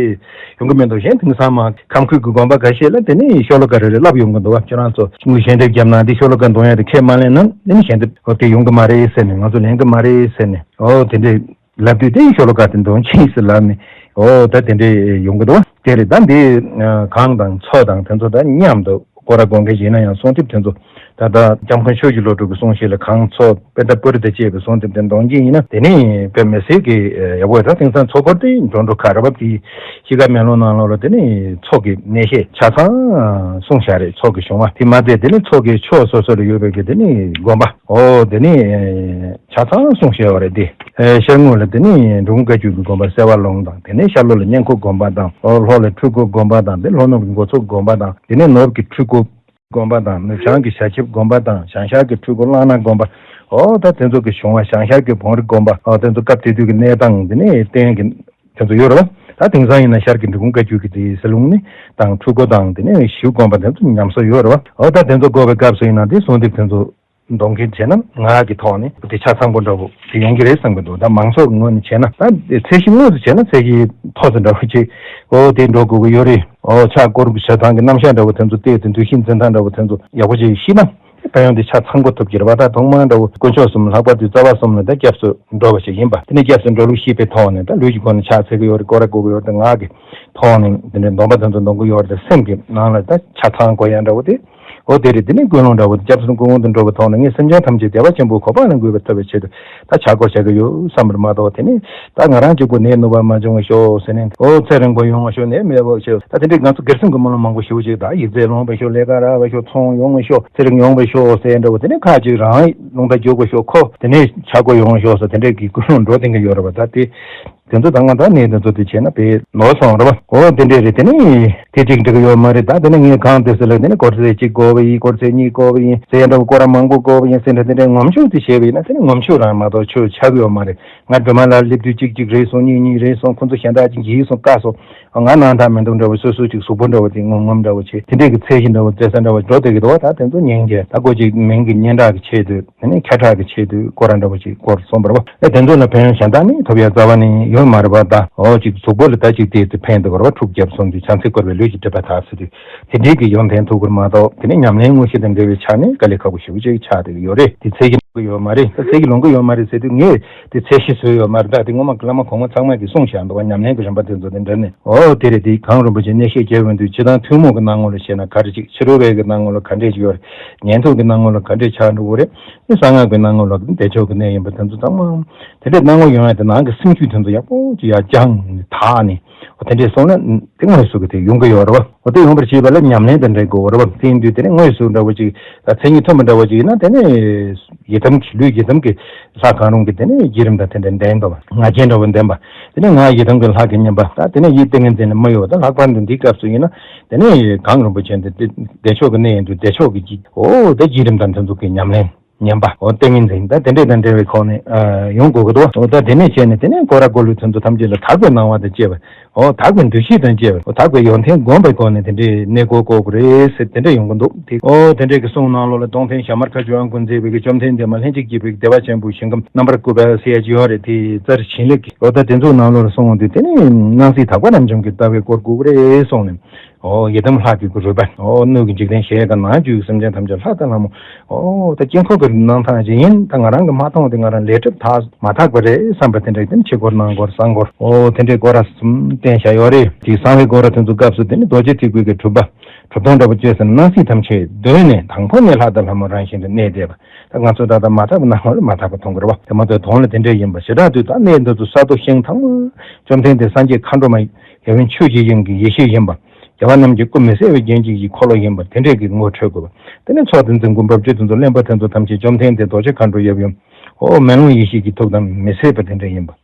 ཡོང་གི་མི་འདུག་གཞན་དེང་སང་མ་ཁམས་ཁུལ་གྱི་དགོན་པ་འགའ་ཤས་ལ་དེ་ནས་ཤོ་ལོ་ཀ་རེ་རེ་བསླབ་ཡོང་གི་འདུག་བ། ཁྱོད་རང་ཚོ་དངུལ་ཞལ་འདེབས་བརྒྱབ་ན་འདི་ཤོ་ལོ་ཀ་འདོན་ཡག་དེ་ཁས་མ་ལེན་ན་དེ་ནས་ཞལ་འདེབས་ཨོ་དེ་ཡོང་གི་མ་རེད་ཟེར་ནས། ང་ཚོ་ལེན་གི་མ་རེད་ཟེར་ནས། ཨོ་དེ་འདྲས་ལབ་དུས་དེ་ཤོ་ལོ་ཀ་དེ་འདོན་ཆེས་སུ་ལབ་ནས། ཨོ་ད་དེ་འདྲས་ཡོང་གི་འདུག་བ། དེ་རེད། ད་འདི་གངས་དང་མཚོ་དང་དེ་ཚོ་ད་མཉམ་དུ་སྐོར་ར་སྐོར་མཁན་ཡིན་ན་ཡང་གསོལ་འདེབས་དེ་ཚོ་ ད་ལྟ་ྋསྐྱབས་མགོན་ཆོས་ཀྱི་བློ་གྲོས་ཀྱི་གསུང་བཤད་ལ་གང་ཚོགས་པད་ཟླ་པུ་རི་དང་བཅས་པའི་གསུང་དེབ་དེ་འདོན་གྱི་ཡིན་ན། དེ་ནས་དཔེ་མི་སྲིད་ཀྱི་ཡག་པོ་རེད། ད་དེང་སང་ཚོགས་འཁོར་དེ་འགྲོ་འགྲོ་ཁ་ར་བབ་ཀྱི་གཤིས་ཀ་མེ་ལོང་ནང་ལོགས་ལ་དེ་ནས་ཚོགས་ཀྱི་གནས་བཤད་ཆ་ཚང་གསུངས་བཞག་རེད། ཚོགས་ཀྱི་བྱུང་བ་དེ་མ་ཚད་དེ་ནས་ཚོགས་ཀྱི་ཕྱོགས་སོ་སོ་ལ་ཡོད་པའི་གི་དེ་ནས་དགོན་པ། ཨོ་དེ་ནས་ཆ་ཚང་གསུངས་བཞག་པ་རེད། དེ་ཤར་ངོས་ལ་དེ་ནས་འབྲི་གུང་བཀའ་བརྒྱུད་ཀྱི་དགོན་པ་གསལ་བ་ལུང་དང་། དེ་ནས་ཤར་ལྷོ་ལ་གཉན་ཁུག་དགོན་པ་དང་། ཨོ་ལྷོ་ལ་ཁྲུས་ཁུག་དགོན་པ་དང་། དེ་ལྷོ་ནུབ་ཀྱི་འགོ་ཚུགས་དགོན་པ་དང་། དེ་ནས་ནུབ་ཀྱི་ཁྲུས་ཁུག་དགོན་པ་དང་། ནུབ་བྱང་གི་བྱ་ཆིབས་དགོན་པ་དང་། བྱང་ཤར་གྱི་འཕྲུལ་འཁོར་གླང་ནག་དགོན་པ། ཨོ་ད་དེ་ཚོ་གི་བྱུང་བ། བྱང་ཤར་གྱི་བོན་རི་དགོན་པ། ཨོ་དེ་ཚོ་སྐབས་དེ་དུས་ཀྱི་གནས་སྟངས་དེ་ནས་བསྟན་གྱི་དེ་ཚོ་ཡོད་རེད་བ། ད་དེང་སང་ཡིན་ན་ཤར་གྱི་འབྲི་གུང་བཀའ་བརྒྱུད་ཀྱི་དེ་ཟི་ལུང་ནི་དང་། འཕྲུལ་འཁོར་དང་། དེ་ནས་ཞིའུ་དགོན་པ་དེ་ཚོ་ཉམས་གསོ་ཡོད་རེད་བ། ཨོ་ད་དེ་ཚོ་དགོས་པའི་སྐབས་སུ་ཡིན་ན་དེ་གསུང་དེབ་དེ་ཚོ་འདོན་མཁན་བྱས་ན་ངག་གི་ཐོག་ནས་དེ་ཆ་ཚང་པོ་འདྲ་བོ་དེ་ཡོང་གི་རེད་བསམ་གྱི་འདུག་ད་མང་ཚོགས་ཀྱི་ངོས་ནས་བྱས་ན། ད་ཚད་གཞི་དངོས་སུ་བྱས་ན་ཚད་གཞི་མཐོ་ས་འདྲ་བོ་ཅིག་ཨོ་དེ་འགྲོ་དགོས་ཀྱི་ཡོད་རེད། ཨོ་ཕྱག་སྐོར་གྱི་བྱ་སྟངས་ཀྱི་རྣམ་གཞག་འདྲ་བོ་དེ་ཚོ་བལྟས་ཏེ་འདུ་ཤེས་འཛིན་སྟངས་འདྲ་བོ་དེ་ཚོ་ཡག་པོ་ཅིག་ཤེས་ན་ཕན་ཡོན་དེ་ཆ་ཚང་པོ་ཐོབ་ཀྱི་རེད་བ། ད་ཐོག་མར་འདྲ་བོ་དཀོན་མཆོག་གསུམ། ལྷག་པར་དུ་རྩ་བ་གསུམ་ལ་ད་སྐྱབས་སུ་འགྲོ་བ་ཞིག་ཡིན་པ། དེ་ནས་སྐྱབས་སུ་འགྲོ་ལུགས་ཤེས་པའི་ཐོག་ནས། ད་ལུས་ཀྱི་སྒོ་ནས་ཕྱག་འཚལ་གྱི་ཡོད་རེད། སྐོར་ར་དགོས་ཀྱི་ཡོད་རེད། ད་ངག་གི་ཐོག་ནས་དེ་འདྲའི་སྡོམ་པ་དེ་ཚོ་འདོན་གྱི་ཡོད་རེད། སེམས་ཀྱི་ནང་ལ་ད་ཆ་ཚང་དགོས་ཡ་འདྲ་བོ་དེ། ཨོ་དེ་རེད། དེ་ནས་ཀུན་སློང་འདྲ་བོ་དེ། སྐྱབས་སུ་སྐུ་དངོས་དུ་འགྲོ་བའི་ཐོག་ནས་ངས་སེམས་ཅན་ཐམས་ཅད་བདེ་བ་ཆེན་པོའི་གོ་འཕང་ལ་འགོད་པའི་ཐོབ་པའི་ཆེད་དུ་ད་ཕྱག་སྐོར་བྱ་གི་ཡོད་བསམ་པར་མ་གཏོགས། དེ་ནས་ད་ང་རང་གཅིག་པུ་ནད་ནུས་པ་མ་བྱུང་བ་ཤོག་ཟེར་ནས། ཨོ་ཚེ་རིང་པོ་ཡོང་བ་ཤོག་ནད་མེད་པ་ཤོག་ད་དེ་འདྲའི་ང་ཚོ་སྒེར་སེམས་ཀྱི་སྨོན་ལམ་མང་པོ་ཞུ་ཅིག་ད་ཡིག་ཚད་ལོངས་པ་ཤོག་ལས་ཀ་རག་པ་ཤོག་ཚོང་ཡོང་བ་ཤོག་ཚེ་རིང་ཡོང་བ་ཤོག་ཟེར་འདྲ་བོ། དེ་ནས་ཁ་ཅིག་རང་རླུང་རྟ་རྒྱུག་པ་ཤོག་ཁོ་དེ་ནས་ཆག་སྒོ་ཡོང་བ་ཤོག་ཟེར། དེ་འདྲའི་གི་ཀུན་སློང་འགྲོ་བསྡད་ཀྱི་ཡོད་རེད་བ། ད་དེ། དེ་ཚོ་ད་ང་ད་ནས་དེ་ཚོ་དེ་བྱས་ན་དཔེ་ནོར་སོང་རེད་བ། ཨོ་དེ་འདྲས་རེད། དེ་ནས་དེ་གཅིག་འགྲིག་གི་ཡོད་མ་རེད། ད་དེ་ནས་ངས་གང་དུས་སུ་ལ་དེ་ནས་སྐོར་ཚད་གཅིག་དགོས་པ་ཡིན། སྐོར་ཚད་གཉིས་དགོས་པ་ཡིན་ཟེར་འདྲ་བོ། སྐོར་ར་མང་པོ་དགོས་པ་ཡིན་ཟེར་འདྲ། དེ་འདྲས་ངོམ་ཆུང་དེ་བྱས་པ་ཡིན་ན་དེ་ནས་ངོམ་ཆུང་རང་མ་གཏོགས་ཆོས་ཆགས་ཀྱི་ཡོད་མ་རེད། ང་སྒྲོལ་མ་ལ་སླེབས་དུས་གཅིག་གཅིག་རེད་སོང་། གཉིས་གཉིས་རེད་སོང་། ཁོ་ཚོ་གཞན་དག་ཅིག་འགྱིག་སོང་། བཀག་སོང་། ང་ནང་དག་མི་འདུག་འདྲ་བོ། སོ་སོ་ཅིག་གཟུགས་པོ་འདྲ་བོ་དེ་ངོམ་ངོམ་འདྲ་བོ་བྱས། དེ་འདྲས་ཀྱི་ཚད་གཞི་འདྲ་བོ་བཙལ་ས་འདྲ་བོ་འགྲོ་བསྡད་ཀྱི་འདུག་བ། ད་དེ་ཚོ་ཉན་རྒྱུ། ད་སྒོ་གཅིག་མིང་གི་སྙན་གྲགས་ཀྱི་ཆེད་དུ། དེ་ནས་ཁྱད་དྲག་གི་ཆེད་དུ་སྐོར་ར་འདྲ་བོ་ཅིག་སྐོར་སོང་བ་རེད་བ། ཨེ་དེ་ཚོ་ལ་ཕན་ཡོན་གཞན་དག་ནི་ཐོབ་ཡ་རྩ་བ་ནས་ཡོད་མ་རེད་བ། ད་ཨོ་ཅིག་གཟུགས་པོ་ལ་ད་ཅིག་དེ་དེ་ཕན་འདུག་བ། ཁྲུག་བརྒྱབ་སོང་དུས་བྱང་སེམས་བསྐོར་བའི་ལུས་ཀྱི་སྒྲིབ་པ་དག་ཟེར་དུས་དེ་འདྲའི་གི་ཡོན་ཏན་ཐོབ་ཀྱི་རེད་མ་གཏོགས། དེ་ནས་ཉམས་ལེན་དངོས་གཞི་དང་འབྲེལ་བའི་ཆ་ནས་དཀའ་ལས་ཁག་པོ་ཞེ་པོ་ཅིག་ཆགས་བསྡད་ཀྱི་ཡོད་རེད། དེ་ཚད་གཞི་ལོངས་ཀྱི་ཡོད་མ་རེད། ད་ཚད་གཞི་ལོངས་ཀྱི་ཡོད་མ་རེད་ཟེར་དུས་ངས་དེ་ཚད་གཞི་བཟོས་ཡོད་མ་རེད། ད་དེ་སྔོན་མ་གི་བླ་མ་གོང་མ་ཚང་མ་གིས་གསུངས་བཞག་འདུག་བ། ཉམས་ལེན་གྱི་རིམ་པ་དེ་ཚོ་དེ་འདྲ་ནས། ཨོ་དེ་རེད། དེ་གངས་རིན་པོ་ཆེ་གནས་བཤད་རྒྱག་ཡོང་དུས་སྤྱིར་བཏང་ཐུན་མོང་གི་སྣང་ངོ་ལ་བཤད་ན་ག་རེ་ཅིག་ཕྱི་རོལ་པའི་གི་སྣང་ངོ་ལ་ག་འདྲས་ཅིག་ཡོད་རེད། ཉན་ཐོས་ཀྱི་སྣང་ངོ་ལ་ག་འདྲས་ཆགས་འགྲོ་གི་རེད། གསང་སྔགས་པའི་སྣང་ངོ་ལ་བདེ་མཆོག་གི་གནས་ཡིན་པ་དེ་ཚོ་ཚང་མ། དེ་འདྲའི་སྣང་ངོ་ཡོང་ཡ་དེ་ནང་གི་སེམས་རྒྱུད་དེ་ཚོ་ཡག་པོ་ཅིག་ཡར་སྦྱངས་ནས་དག་ནས། འོ་དེ་འདྲས་སོང་ན་དེ་དངོས་སུ་གི་དེ་ཡོང་གི་ཡོད་རེད་བ། འོ་དེ་ཡོང་བར་བྱེད་པ་ལ་ཉམས་ལེན་དེ་འདྲས་དགོས་རེད་བ། དེ་ཡིན་དུས་དེ་ནས་དངོས་སུ་འདྲ་བོ་ཅིག་ད་མཚན་ཉིད་ཐོན་པ་འདྲ་བོ་ཅིག་ཡིན་ན། དེ་ནས་ཡི་དམ་གྱི་ལུས་ཡི་དམ་གྱི་ལྷ་གང་རུང་གི་དེ་ནས་བརྒྱུད་རིམ་དང་དེ་འདྲས་ལྡན་འདུག་བ། ང་རྒྱལ་འདྲ་བོ་ལྡན་པ། དེ་ནས་ང་ཡི་དམ་གྱི་ལྷ་གི་བསྙེན་པ། ད་དེ་ནས་ཡིད་ཏིང་ངེ་འཛིན་ལ་མ་གཡོ་བ། ད་ལྷག་པར་དུ་འདིའི་སྐབས་སུ་ཡིན་ན། དེ་ནས་གངས་རིན་པོ་ཆེ་འདི་བདེ་མཆོག་གི་གནས་ཡིན་དུས་བདེ་མཆོག་གི་ཀྱི་འོ་ད་བརྒྱུད་རིམ་དང་དེ་ཚོ་གི་ཉམས་ལེན། ཉན་པ། འོ་ཏིང་ངེ་འཛིན་ད་དེ་འདྲས་དང་འབྲེལ་བའི་ཁོངས་ནས་ཨ་ཡོང་དགོས་ཀྱི་འདུག་འོ་ད་དེ་ནས་བྱས་ནས་དེ་ནས་སྐོར་ར་སྐོར་ལུགས་དེ་ཚོ་ཐམས་ཅད་ལ་དག་པའི་སྣང་བ་དང་བཅས་པ། འོ་དག་པའི་འདུ་ཤེས་དང་བཅས་པ། འོ་དག་པའི་ཡོན་ཏན་བསྒོམ་པའི་སྒོ་ནས་དེ་འདྲས་གནས་སྐོར་སྐོར་དགོས་རེད་ཟེར་དེ་འདྲས་ཡོང་གི་འདུག་དེ་འོ་དེ་འདྲས་ཀྱི་གསུང་ནང་ལོགས་ལ་སྟོང་ཐུན་ཞྭ་དམར་ཁ་ཆུ་ཨང་ཀུན་མཛེས་པའི་གི་བཅོམ་ལྡན་འདས་མ་ལྷན་ཅིག་སྐྱེས་པའི་བདེ་བ་ཆེན་པོའི་ཞིང་ཁམས་རྣམ་པར་བཀོད་པ་ཟེར་ཡ་ཅིག་ཡོད་རེད། དེ་རྩ་རི་བྱིན་ལེགས་ཀྱི། འོ་ད་དེ་ཚོའི་ནང་ལོགས་ལ་སོང་འོང་དུས་དེ་ནས་སྣང་སྲིད་དག་པ་རབ་འབྱམས་ཀྱི་ལྟ་བའི་སྐོར་དགོས་ཀྱི་རེད་གསུངས་ནས། ཨོ་ཡི་དམ་ལྷ་གི་གུ་རུ་པ། ཨོ་སྣོད་ཀྱི་འཇིག་རྟེན་གཞལ་ཡས་ཁང་ནང་བཅུག་སེམས་ཅན་ཐམས་ཅད་ལྷ་དང་ལྷ་མོ། ཨོ་ད་དཀྱིལ་འཁོར་གྱི་སྣང་ཐང་ཅིག་ཡིན། ད་ང་རང་གིས་མ་མཐོང་སྟེ་ང་རང་ལས་སྒྲིབ་དག་མ་དག་པ་རེད་བསམ་པ་དེ་འདྲ་དེ་ནི་ཕྱི་སྐོར་ནང་སྐོར་གསང་སྐོར། ཨོ་དེ་འདྲའི་སྐོར་ར་གསུམ་བསྟན་བཞག་ཡོད་རེད། དེ་གསང་བའི་སྐོར་ར་དེ་ཚོ་སྐབས་སུ་དེ་ནི་རྡོ་རྗེ་ཐེག་པའི་གི་གྲུབ་པ་གྲུབ་སྟོན་འདྲ་པོ་བཅོས་ཟིན་ན། སྣང་སྲིད་ཐམས་ཅད་གདོད་ནས་དང་པོ་ནས་ལྷ་དང་ལྷ་མོ་རང་བཞིན་དུ་གནས་བསྡད་པ། ད་ང་ཚོ་ད་ལྟ་མ་དག་པའི་སྣང་ངོ་ལ་མ་དག་པ་མཐོང་གི་རེད་བ། དེ་མ་ཚད་དོན་ལ་དེ་འདྲ་ཡིན་པ། ཞེ་དྲག་དུས་ད་གནས་འདི་ཚོ་ས་རྡོ་ཤིང་དང་། བཅོམ་ལྡན་འདས་སངས་རྒྱས་མཁའ་འགྲོ་མ་ཡབ་ཡུམ་ཆོས་ཀྱི་དབྱིངས་ཀྱི་ཡེ་ཤེས་ཡིན་པ། རྒྱལ་བ་རྣམས་ཀྱི་སྐུ་མི་གསལ་བའི་རྒྱན་གྱི་འཁོར་ལོ་ཡིན་པ་དེ་འདྲས་ཀྱི་ངོ་འཕྲོད་དགོས་པ། དེ་ནས་ཚོགས་དེ་འཛིན་དགོན་པ་བཅུ་དེ་ཚོ་གླིང་པ་དེ་ཚོ་ཐམས་ཅད་བཅོམ་ལྡན་འདས་རྡོ་རྗེ་མཁའ་འགྲོ་ཡབ་ཡུམ། ཨོ་མེ་ལོང་ཡེ་ཤེས་ཀྱི་ཐུགས་དམ་མི་ཟད་པ་དེ་འདྲ་ཡིན་པ།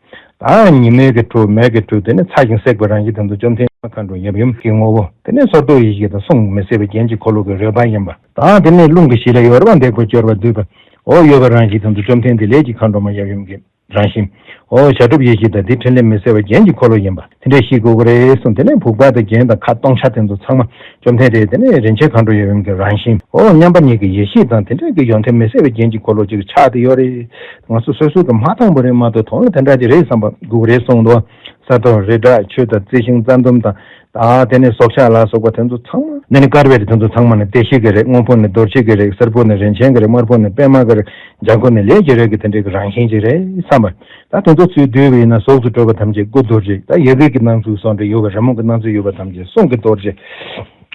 ད་ཉི་མའི་གི་དྲོད་མེ་གི་དྲོད་དེ་ནི་ཚ་ཞིང་བསྲེགས་པའི་རང་བཞིན་དེ་ཚོ་བཅོམ་ལྡན་མཁའ་འགྲོ་ཡབ་ཡུམ་གྱི་ངོ་བོ། དེ་ནས་སོར་རྡོ་ཡེ་ཤེས་དང་གསུང་མི་ཟད་པའི་རྒྱན་གྱི་འཁོར་ལོ་གི་རོལ་པ་ཡིན་པ། ད་དེ་ནས་རླུང་གི་གཞི་ལ་ཡོད་རེད་བ། འདེགས་པ་སྐྱོར་བ་བསྡུས་པ། ཨོ་གཡོ་བའི་རང་བཞིན་དེ་ཚོ་བཅོམ་ལྡན་འདས་ལས་ཀྱི་མཁའ་འགྲོ་མ་ཡབ་ཡུམ་གྱི་རང་བཞིན། ཨོ་བྱ་གྲུབ་ཡེ་ཤེས་དང་དེའི་ཕྲིན་ལས་མི་ཟད་པ་རྒྱན་གྱི་འཁོར་ལོ་ཡིན་པ་དེ་འདྲས་ཤེས་དགོས་ཀྱི་རེད་གསུངས། དེ་ནས་བུག་པ་དང་རྒྱན་དང་ཁ་སྟོང་ཆ་དེ་ཚོ་ཚང་མ་བཅོམ་ལྡན་འདས། དེ་ནས་རིན་ཆེན་མཁའ་འགྲོ་ཡབ་ཡུམ་གྱི་རང་བཞིན། ཨོ་མཉམ་པ་ཉིད་ཀྱི་ཡེ་ཤེས་དང་དེ་འདྲས་ཀྱི་ཡོན་ཏན་མི་ཟད་པའི་རྒྱན་གྱི་འཁོར་ལོ་ཅིག་ཆགས་བསྡད་ཡོད་རེད། ང་ཚོ་སོ་སོ་གི་མ་མཐོང་བ་རེད་མ་གཏོགས། དོན་ལ་དེ་འདྲ་ཅིག་རེད་བསམ་པ་དགོས་ཀྱི་རེད་གསུངས་འདུག་ས་རྡོ་རི་བྲག་ཆུ་དང་རྩི་ཤིང་རྩྭ་ལྡུམ་དང་། ད་དེ་ནས་སྲོག་ཆགས་ལ་སོགས་པ་དེ་ཚོ་ཚང་མ་ནི་ནི་དཀར་བའི་རིགས་དེ་ཚོ་ཚང་མ་ནི་བདེ་གཤེགས་ཀྱི་རིགས། སྔོན་པོ་ནི་རྡོ་རྗེ་གི་རིགས། སེར་པོ་ནི་རིན་ཆེན་གྱི་རིགས། དམར་པོ་ནི་པདྨ་གི་རིགས། ལྗང་ཁུ་ནི་ལས་ཀྱི་རིགས་ཀྱི་དེ་འདྲའི་གི་རང་བཞིན་ཅིག་རེད་བསམ་པ། ད་དེ་ཚོ་ཚུར་བསྡུས་པ་ཡིན་ན་གཟུགས་སུ་གྲུབ་པ་ཐམས་ཅད་སྐུ་རྡོ་རྗེ། ད་ཡི་གེ་གི་སྣང་ཚུལ་སོགས་འདྲ་ཡོད་པ། རི་མོ་གི་སྣང་ཚུལ་ཡོད་པ་ཐམས་ཅད་གསུང་གི་རྡོ་རྗེ།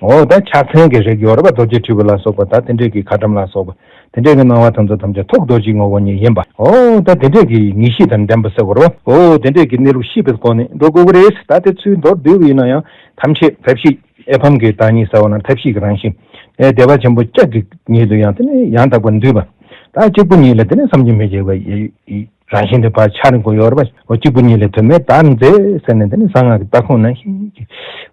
འོ་ད་ཕྱག་མཚན་གྱི་རིགས་ཡོད་རེད་པ། རྡོ་རྗེ་དྲིལ་བུ་ལ་སོགས་པ་ད་དེ་འདྲས་ཀྱི་ཁ་ཊྭཱཾ་ལ་སོགས་པ་དེ་འདྲས་ཀྱི་སྣང་བ་དེ་ཚོ་ཐམས་ཅད་ཐུགས་རྡོ་རྗེའི་ངོ་བོ་ཉིད་ཡིན་པ། འོ་ད་དེ་འདྲས་ཀྱི་ངེས་ཤེས་དང་ལྡན་པ་ཟེར་དགོས་རེད་པ། འོ་དེ་འདྲས་ཀྱི་གནས་ལུགས་ཤེས་པའི་སྒོ་ནས་འགྲོ་དགོས་ཀྱི་རེད། ད་དེ་ཚོའི་མདོར་བསྡུས་པ་ཡིན་ན་ཡང་ཐམས་ཅད་ཐབས་ཤེས་ཨེ་ཕམ་གྱི་བདག་ཉིད་ཟེར་བ་ན་ཐབས་ཤེས་ཀྱི་རང་བཞིན། ཨེ་བདེ་བ་ཆེན་པོ་ལྕགས་ཀྱི་ཉིད་དུ་ཡང་དེ་ནས་ཡང་དག་པར་འདུས་པ། ད་གཅིག་པུ་ཉིད་ལ་དེ་ནས་བསམ་གྱིས་མི་ཁྱབ་པ་ཡི་རང་བཞིན་དེ་ཕར་འཆར་དགོས་ཡོད་རེད་པ། འོ་གཅིག་པུ་ཉིད་ལས་དོན་མེད་བདག་མཛད་ཟེར་ནས་དེ་ནི་གསང་སྔགས་ཀྱི་ལྟ་ཁུངས་ནང་བཞིན་གྱི།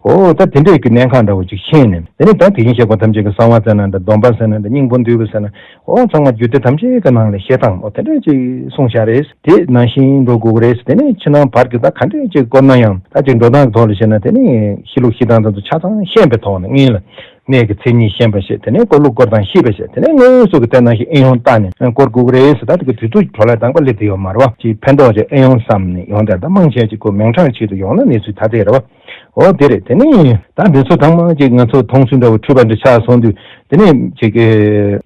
འོ་ད་དེ་འདྲས་ཀྱི་གནས་ཁང་འདྲ་བོ་ཅིག་ཤེས་ནས་དེ་ནི་ད་དེ་བཞིན་གཤེགས་པ་ཐམས་ཅད་ཀྱི་གསང་བ་ཟེར་ན་འདྲ། སྡོམ་པ་ཟེར་ན་འདྲ། སྙིང་པོ་འདུས་པ་ཟེར་ན། འོ་ཚང་མ་རྒྱུད་སྡེ་ཐམས་ཅད་ཀྱི་ནང་ལས་བཤད་སྟངས་འོ་དེ་འདྲས་ཅིག་གསུངས་བཞག་རེད། དེ་ནང་བཞིན་འགྲོ་དགོས་ཀྱི་རེད། དེ་ནས་ཕྱི་ནང་བར་གྱི་ད་ག་འདྲས་ཅིག་བསྐོར་ན་ཡང་ད་ཅིག་འགྲོ་སྟངས་ཀྱི་ཐོག་ལ་བཤད་ན་དེ་ནི་གཤིས་ལུགས་གཤིས་སྟངས་དེ་ཚོ་ཆ་ཚང་ཤེས་པའི་ཐོག་ནས་སྔོན་ལ། གནས་ཀྱི་མཚན་ཉིད་ཤེས་པ་བྱས། དེ་ནས་སྐོར་ལུགས་སྐོར་སྟངས་ཤེས་པ་བྱས། དེ་ནས་དངོས་སུ་གི་དེ་ནང་བཞིན་ཨེ་ཡོང་བལྟས་ནས་སྐོར་དགོས་ཀྱི་རེད་ཟེར། ད་དེ་གི་དུས་ཚོད་བྲོ་བ་ལ་བཏང་པ་སླེབས་དེ་ཡོད་མ་རེད་པ། ཅིག་ཕན་ཐོགས་ཅིག་ཨེ་ཡོང་བསམ་ནས་ཡོང་དེ། ད་མང་ཆེ་ཅིག་ཁོ་མིང་གྲགས་ཆེད་དུ་ཡོང་ན་གནས་ཚུལ་ད་དེ་རེད་པ། འོ་དེ་རེད། དེ་ནས་ད་འདི་ཚོ་ཚང་མ་ཅིག་ང་ཚོ་མཐོང་ཚུལ་འདྲ་བོ་འཁྲུལ་པ་འདྲ་ཆགས་སོང་དུས་དེ་ནས་ཅིག་གི་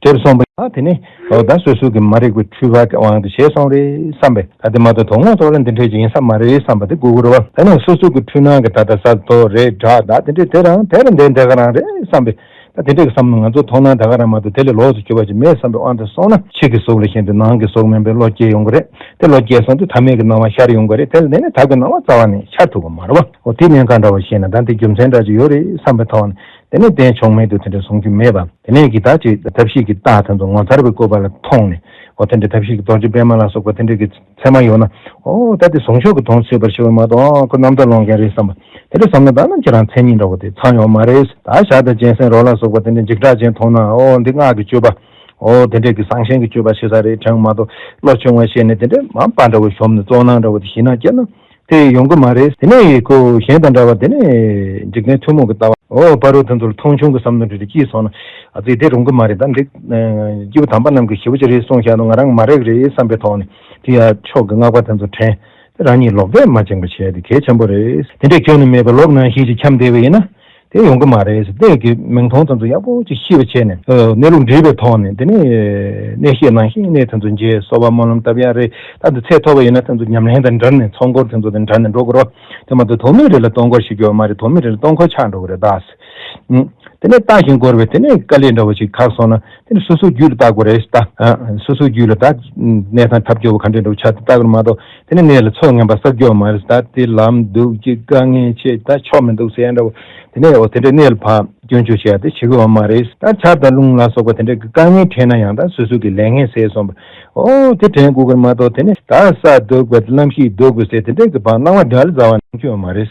འགྲེབ་སོང་པ། ད་དེ་ནས་འོ་ད་སོ་སོ་གི་མ་རིག་པའི་འཁྲུལ་པ་གི་དབང་དུ་བྱས་སོང་རེད་བསམ་པས། ད་དེ་མ་གཏོགས་དོན་དངོས་ཐོག་ལ་འདི་འདྲས་ཅིག་ཡིན་ས་མ་རེད་བསམ་པ་དེ་དགོས་ཀྱི་རེད་པ། ད་ནས་སོ་སོ་གི་འཁྲུལ་སྣང་གི་ད་ལྟ་ས་ཐོག་རེད་དྲག་ད་དེ་འདྲས་དེ་རང་དེ་རང་འདྲས་འདྲ་ག་རང་རེད་བསམ་པས། ད་དེ་འདྲས་ཀྱི་བསམ་བློ་ང་ཚོ་མཐོང་སྣང་ད་ག་རང་མ་གཏོགས་དེ་ལས་ལོགས་སུ་གྱུར་པ་ཅིག་མེད་བསམ་པའི་དབང་དུ་སོང་ན་ཕྱི་གི་གཟུགས་ལ་ཞེན་དུས་ནང་གི་གཟུགས་མིན་པའི་བློ་སྐྱེ་ཡོང་གི་རེད། དེ་བློ་སྐྱེས་སོང་དུས་ཐ་མལ་གྱི་སྣང་བ་ཤར་ཡོང་གི་རེད། དེ་ལ་དེ་ནས་ཐབས་ཀྱི་སྣང་བ་རྩ་བ་ནས་ཤར་ཐུབ་ཀྱི་མ་རེད་པ། འོ་དེ་གནས་སྟངས་འདྲ་བ་ཤེས་ན་ད་འདི་རྒྱུ་མཚན་འདྲ་ཅིག་ཡོད་རེད་བསམ་པའི་ཐོག་ནས་དེ་ནས་གཏན་ཕྱོགས་མེད་དུ་དེ་འདྲ་གསུང་རྒྱུ་མེད་པ། དེ་ནས་ཀྱི་ད་ཅིག་ཐབས་ཤེས་ཀྱི་རྟགས་དེ་ཚོ་ངོ་མཚར་བའི་སྐུ་པར་ལ་མཐོང་ནས། འོ་དེ་འདྲའི་ཐབས་ཤེས་ཀྱི་རྡོ་རྗེ་པད་མ་ལ་སོགས་པ་དེ་འདྲའི་གི་མཚན་མ་ཡོད་ན། འོ་ད་དེ་བཟང་ཕྱོགས་ཀྱི་དོན་གཟིགས་པར་ཤེས་པ་མ་གཏོགས། ཨོ་ཁོ་རྣམ་དག་སློང་མཁན་རེད་བསམ་པ་དེ་འདྲ་བསམ་ན་ད་ནམ་ཁྱེད་རང་མཚན་ཉིད་འདྲ་བོ་དེ་ཚང་ཡོད་མ་རེད། ད་ཞག་དང་གཅན་གཟན་རོ་ལ་སོགས་པ་དེ་འདྲའི་འཇིགས་སྐྲག་ཅན་མཐོང་ན། འོ་འདི་སྔགས་ཀྱི་སྤྱོད་པ། འོ་དེ་འདྲའི་གི་བཟང་ཞན་གྱི་སྤྱོད་པ་བྱེད་ས་རེད་དྲན་མ་གཏོགས། བློ་ཆུང་བ་བཤད་ནས་དེ་འདྲའི་མ་པ་འདྲ་བོ་ཤོམ་ནས་བཙོག་ནང་འདྲ་བོ་དེ་ཞིག་ན་སྐྱེས་ན། དེ་ཡོང་གི་མ་རེད། དེ་ནས་ཁོ་གཞན་དང་འདྲ་བ་དེ་ནས་འཇིག་རྟེན་ཐུན་མོང་གི་ལྟ་བ། འོ་ཕ་རོལ་དེ་ཚོར་མཐོང་ཆུང་གི་བསམ་བློ་འདྲ་དེ་སྐྱེས་སོང་ན། ཨ་ཙི་དེ་རུང་གི་མ་རེད། ད་འདི་སྐྱེས་བུ་དམ་པ་རྣམས་ཀྱིས་ཞེ་པོ་ཅིག་རེད་གསུངས་བཞག་ན་ང་རང་མ་རེད་རེད་བསམ་པའི་ཐོག་ནས་དེ་ཡ་ཕྱོགས་ཀྱི་སྔགས་པ་དེ་ཚོ་དྲན། དེ་རང་ཉིད་ལོག་པས་མ་བཅིངས་པ་བྱས་དེ་གལ་ཆེན་པོ་རེད། དེ་འདྲས་ཁྱོན་ནས་མེད་པའི་ལོག་ནང་བཞིན་ཅིག་འཁྱམས་བསྡད་པ་ཡིན་ན། དེ་ཡོང་གི་མ་རེད་ཟེར། དེ་གི་མིང་མཐོང་ཙམ་དུ་ཡག་པོ་ཅིག་ཤེས་པ་བྱས་ནས། ཨ་གནས་ལུགས་འདྲེས་པའི་ཐོག་ནས་དེ་ནས་གནས་བཤད་ནང་བཞིན་གནས་དེ་ཚོ་མཇལ། གསོལ་བ་སྨོན་ལམ་བཏབ་ཡག་རེད། ད་འདི་ཚད་མཐོ་བ་ཡིན་ན་དེ་ཚོ་ཉམས་ལེན་དང་འབྲེལ་ནས་ཚོགས་འཁོར་དེ་ཚོ་དང་འབྲེལ་ནས་འགྲོ་དགོས་རེད། དེ་མ་གཏོགས་ཐོག་མའི་རིགས་ལ་སྟོང་སྐོར་ཞིག་ཡོད་མ་རེད། ཐོག་མའི་རིགས་ལ་སྟོང་འཁོར་ཆགས་འགྲོ་གི་རེད་ད། ཨུ། དེ་ནས་བརྟགས་ཤིང་བསྐོར་བའི་དེ་ནས་དཀའ་ལས་འདྲ་བོ་ཞིག་ཁག་སོང་ན། དེ་ནས་སོ་སོའི་རྒྱུད་ལ་བརྟག་དགོས་རེད་ད། ཨ་སོ་སོའི་རྒྱུད་ལ་ད་གནས་སྟངས་ཐབས་སྐྱོ་བོ་ག་འདྲས་འདྲ་བོ་ཆགས་ཏེ་བརྟག་དགོས་མ་གཏོགས། དེ་ནས་གནས་ལ་ཚོགས་ངན་པ་བསགས་རྒྱུ་ཡོད་མ་རེད་ད། དེ་ལམ་སྡུག་ཅིག་དཀའ་ངལ་ཆེ་ད་ཆོག་མི་འདུག་ཟེར་ཡ་འདྲ་བོ། དེ་ནས་འོ་དེ་འདྲའི་གནས་ལ་ཕར་སྐྱོན་བརྗོད་བྱེད་ཡ་དེ་བྱེད་དགོས་ཡོད་མ་རེད། ད་ཆར་དང་རླུང་ལ་སོགས་པ་དེ་འདྲའི་གི་དཀའ་ངལ་འཕྲད་ན་ཡང་ད་སོ་སོ་གི་ལས་ངན་ཟས་སོང་བ། འོ་དེ་དྲན་དགོས་ཀྱི་རེད་མ་གཏོགས། དེ་ནས་ད་ས་སྡུག་པ་གནམ་གཤིས་སྡུག་པ་ཟེར་དེ་འདྲའི་གི་བར་སྣང་བ་དགྲ་ལ་ཟ་བ་ནང་ཆོས་ཡོད་མ་རེད།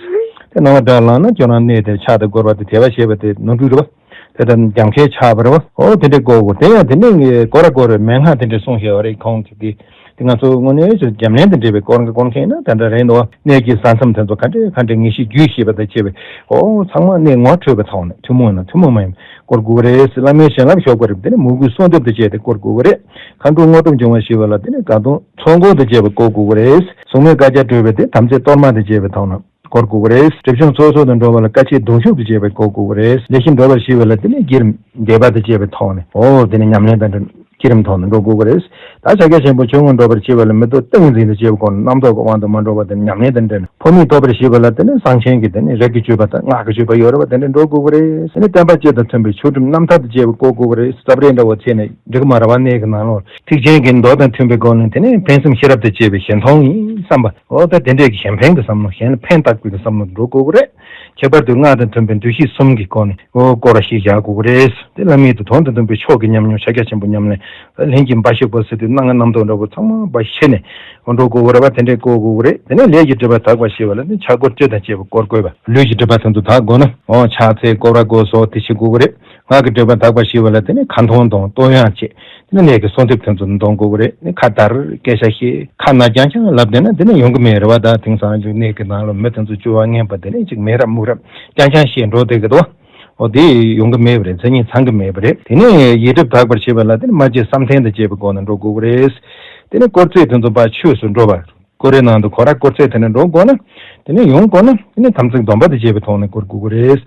དེ་སྣང་བ་དགྲ་ལངས་ན་ཁྱོད་རང་གནས་དེར་ཕྱག་དང་བསྐོར་བ་དེ་དད་པ་བྱེད་པ་དེ་ནོར་འཁྲུལ་རེད་པ། དེ་ལྟར་འཇམ་མཁས་ཆགས་པ་རེད་པ། འོ་དེ་འདྲའི་སྐོར་དགོས། དེ་ཡང་དེ་འདྲའི་སྐོར་ར་སྐོར་རེ་མན་ངག་དེ་འདྲའི་གསུངས་བཞག་པ་རེད། ཁོང་གིས་དེ་དེ་ང་ཚོ་དངོས་གནས་ཚོ་ཉམས་ལེན་དེ་འདྲ་བའི་སྐོར་འགའ་སྐོར་མཁན་ཡིན་ན་དེ་འདྲ་རེད་འདུག་པ། གནས་ཀྱི་ས་མཚམས་དེ་ཚོ་ག་འདྲའི་ག་འདྲའི་ངེས་ཤེས་རྒྱུད་ཤེས་པ་དང་བཅས་པའི། འོ་ཚང་མ་གནས་ངོ་འཕྲོད་པའི་ཐོག་ནས་ཐུན་མོང་ན་ཐུན་མོང་མ་ཡིན་སྐོར་དགོས་ཀྱི་རེད། བླ་མའི་བྱིན་རླབས་ཤོག་པ་རེད། དེ་ནས་མོས་གུས་གསོལ་འདེབས་དང་བཅས་ཏེ་སྐོར་དགོས་ཀྱི་རེད། མཁའ་འགྲོ་དངོས་གྲུབ་འབྱུང་བར་ཤོག་པ་ལ་དེ་ནས་དགའ་སྟོན་ཚོགས་འཁོར་དང་བཅས་པ་སྐོར་དགོས་ཀྱི་རེད། གཟུངས་མེད་བསྐལ་བརྒྱར་སྒྲོལ་བའི་དེ་དམ་ཚིག་གཏོར་མ་དང་བཅས་པའི་ཐོག་ནས་སྐོར་དགོས་ཀྱི་རེད། སྒྲིབ་སྦྱོང་ཚོགས་གསོག་དང་འགྲོགས་པ་ལ་དཀའ་སྤྱད་གདུང་ཤུགས་དང་བཅས་པ་སྐོར་དགོས་ཀྱི་རེད། ལས་བཞིན་འགྲོ་བར་ཤོག་པ་ལ་དེ་ནས་བསྐྱེད་རིམ་བཟླས་པ་དང་བཅས་པའི་ཐོག་ནས། འོ་དེ་ནས་ཉམས་ལེན་དང་འབྲེལ་བསྐྱེད་རིམ་ཐོག་ནས་འགྲོ་དགོས་ཀྱི་རེད། ད་ཕྱག་རྒྱ་ཆེན་པོ་ཆོས་མངོན་སྒྲུབ་པར་བྱེད་པ་ལ་མི་ལྡོག་ཏིང་འཛིན་དང་བཅས་པའི་སྒོ་ནས་རྣམ་རྟོག་གི་དབང་དུ་མ་འགྲོ་བར་དེ་ནས་ཉམས་ལེན་དང་འབྲེལ་ནས་འཕོ་མེད་རྟོགས་པར་བྱེད་པ་ལ་དེ་ནས་གསང་ཆེན་གྱི་དེ་ནས་རིགས་ཀྱི་སྤྱོད་པ་དང་སྔགས་ཀྱི་སྤྱོད་པ་ཡོད་རེད་པ། དེ་འདྲ་འགྲོ་དགོས་ཀྱི་རེད། དེ་ནས་བསྟན་པ་སྤྱི་དང་མཐུན་པའི་ཆོས་ཁྲིམས་རྣམ་ཐར་དང་བཅས་པ་སྐོར་དགོས་ཀྱི་རེད། རྩབ་རལ་འདྲ་བོ་བྱས་ནས་འགྲིག་མ་རེད་པ། གནས་ཀྱི་ནང་ལོགས་ཐེག་ཆེན་གྱི་མདོ་དང་མཐུན་པའི་སྒོ་ནས་དེ་ནས་ཕན་སེམས་ཤེས་རབ་དང་བཅས་པའི་གཞན་མཐོང་ཡིན་བསམ་པ། འོ་ད་དེ་འདྲས་ཀྱི་གཞན་ཕན་གྱི་བསམ་བློ། གཞན་ལ་ཕན་བཏགས་པའི་བསམ་བློ་འགྲོ་དགོས་ཀྱི་རེད། ཁྱད་པར་དུ་སྔགས་དང་མཐུན་པའི་འདུ་ཤེས་གསུམ་གྱི་སྒོ་ནས་འོ་སྐོར་ར་ཞིག་བཞག་དགོས་ཀྱི་རེད། དེ་བླ་མེད་དུ་དོན་དང་མཐུན་པའི་མཆོག་གི་ཉམས་མྱོང་ཕྱག་རྒྱ་ཆེན་པོ་ཉམས་ལེན། ལྷན་ཅིག་འབའ་ཞིག་པོ་ཟེར་དུས་སྣང་ངན་རྣམ་རྟོག་འདྲ་བོ་ཚང་མ་འབའ་ཞིག་ནས་འགྲོ་དགོས་ཀྱི་རེད་པ། དེ་འདྲས་སྐོར་དགོས་ཀྱི་རེད། དེ་ནས་ལས་ཀྱི་སྒྲིབ་པ་དག་པར་ཤེས་པ་ལ་ནི་ཕྱག་སྐོར་བཅུ་དང་བཅས་པ་སྐོར་དགོས་པ། ལུས་ཀྱི་སྒྲིབ་པ་དེ་ཚོ་དག་དགོས་ན་འོ་ཕྱག་འཚལ་སྐོར་བ་དགོས་སོགས་དེ་བྱེད་དགོས་ཀྱི་རེད། ངག་གི་སྒྲིབ་པ་དག་པར་ཤེས་པ་ལ་དེ་ནས་ཁ་འཐོར་དང་བསྟོད་དབྱངས་བཅས། དེ་ནས་ལས་ཀྱི་གསོལ་འདེབས་དེ་ཚོ་འདོན་དགོས་ཀྱི་རེད། ནི་ཁ་དར་སྐད་ཆ་བཤད་ཁ་ན་རྐྱང་རྐྱང་ལབ་བསྡད་ན་དེ་ནས་ཡོང་གི་མེད་རེད་པ། ད་དེང་སང་གི་གནས་ཀྱི་ནང་ལ་མི་དེ་ཚོ་སྤྱོད་པ་ངན་པ་དེ་ནས་ཅིག་མེད་རབས་མུག་རབས་རྐྱང་རྐྱང་བཤད་འགྲོ་བསྡད་ཀྱི་འདུག་འོ་དེ་ཡོང་གི་མེད་པ་རེད། མཚན་ཉིད་ཚང་གི་མེད་པ་རེད། དེ་ནས་ཡིད་སྒྲིབ་དག་པར་བྱེད་པ་ལ་དེ་ནས་སྨྲ་བརྗོད་བསམ་གཏན་དང་བཅས་པའི་སྒོ་ནས་འགྲོ་དགོས་ཀྱི་རེད། དེ་ནས་དཀོར་ཚེས་དེ་ཚོ་ཕར་ཆོས་སུ་འགྲོ་བར། ཀོ་རེ་ནང་དུ་ཁོ་ར་དཀོར་ཚེས་དེ་ནས་འགྲོ་དགོས་ན། དེ་ནས་ཡོང་དགོས་ན་དེ་ནས་དམ་ཚིག་སྡོམ་པ་དང་བཅས་པའི་ཐོག་ནས་བསྐོར་དགོས་ཀྱི་རེད།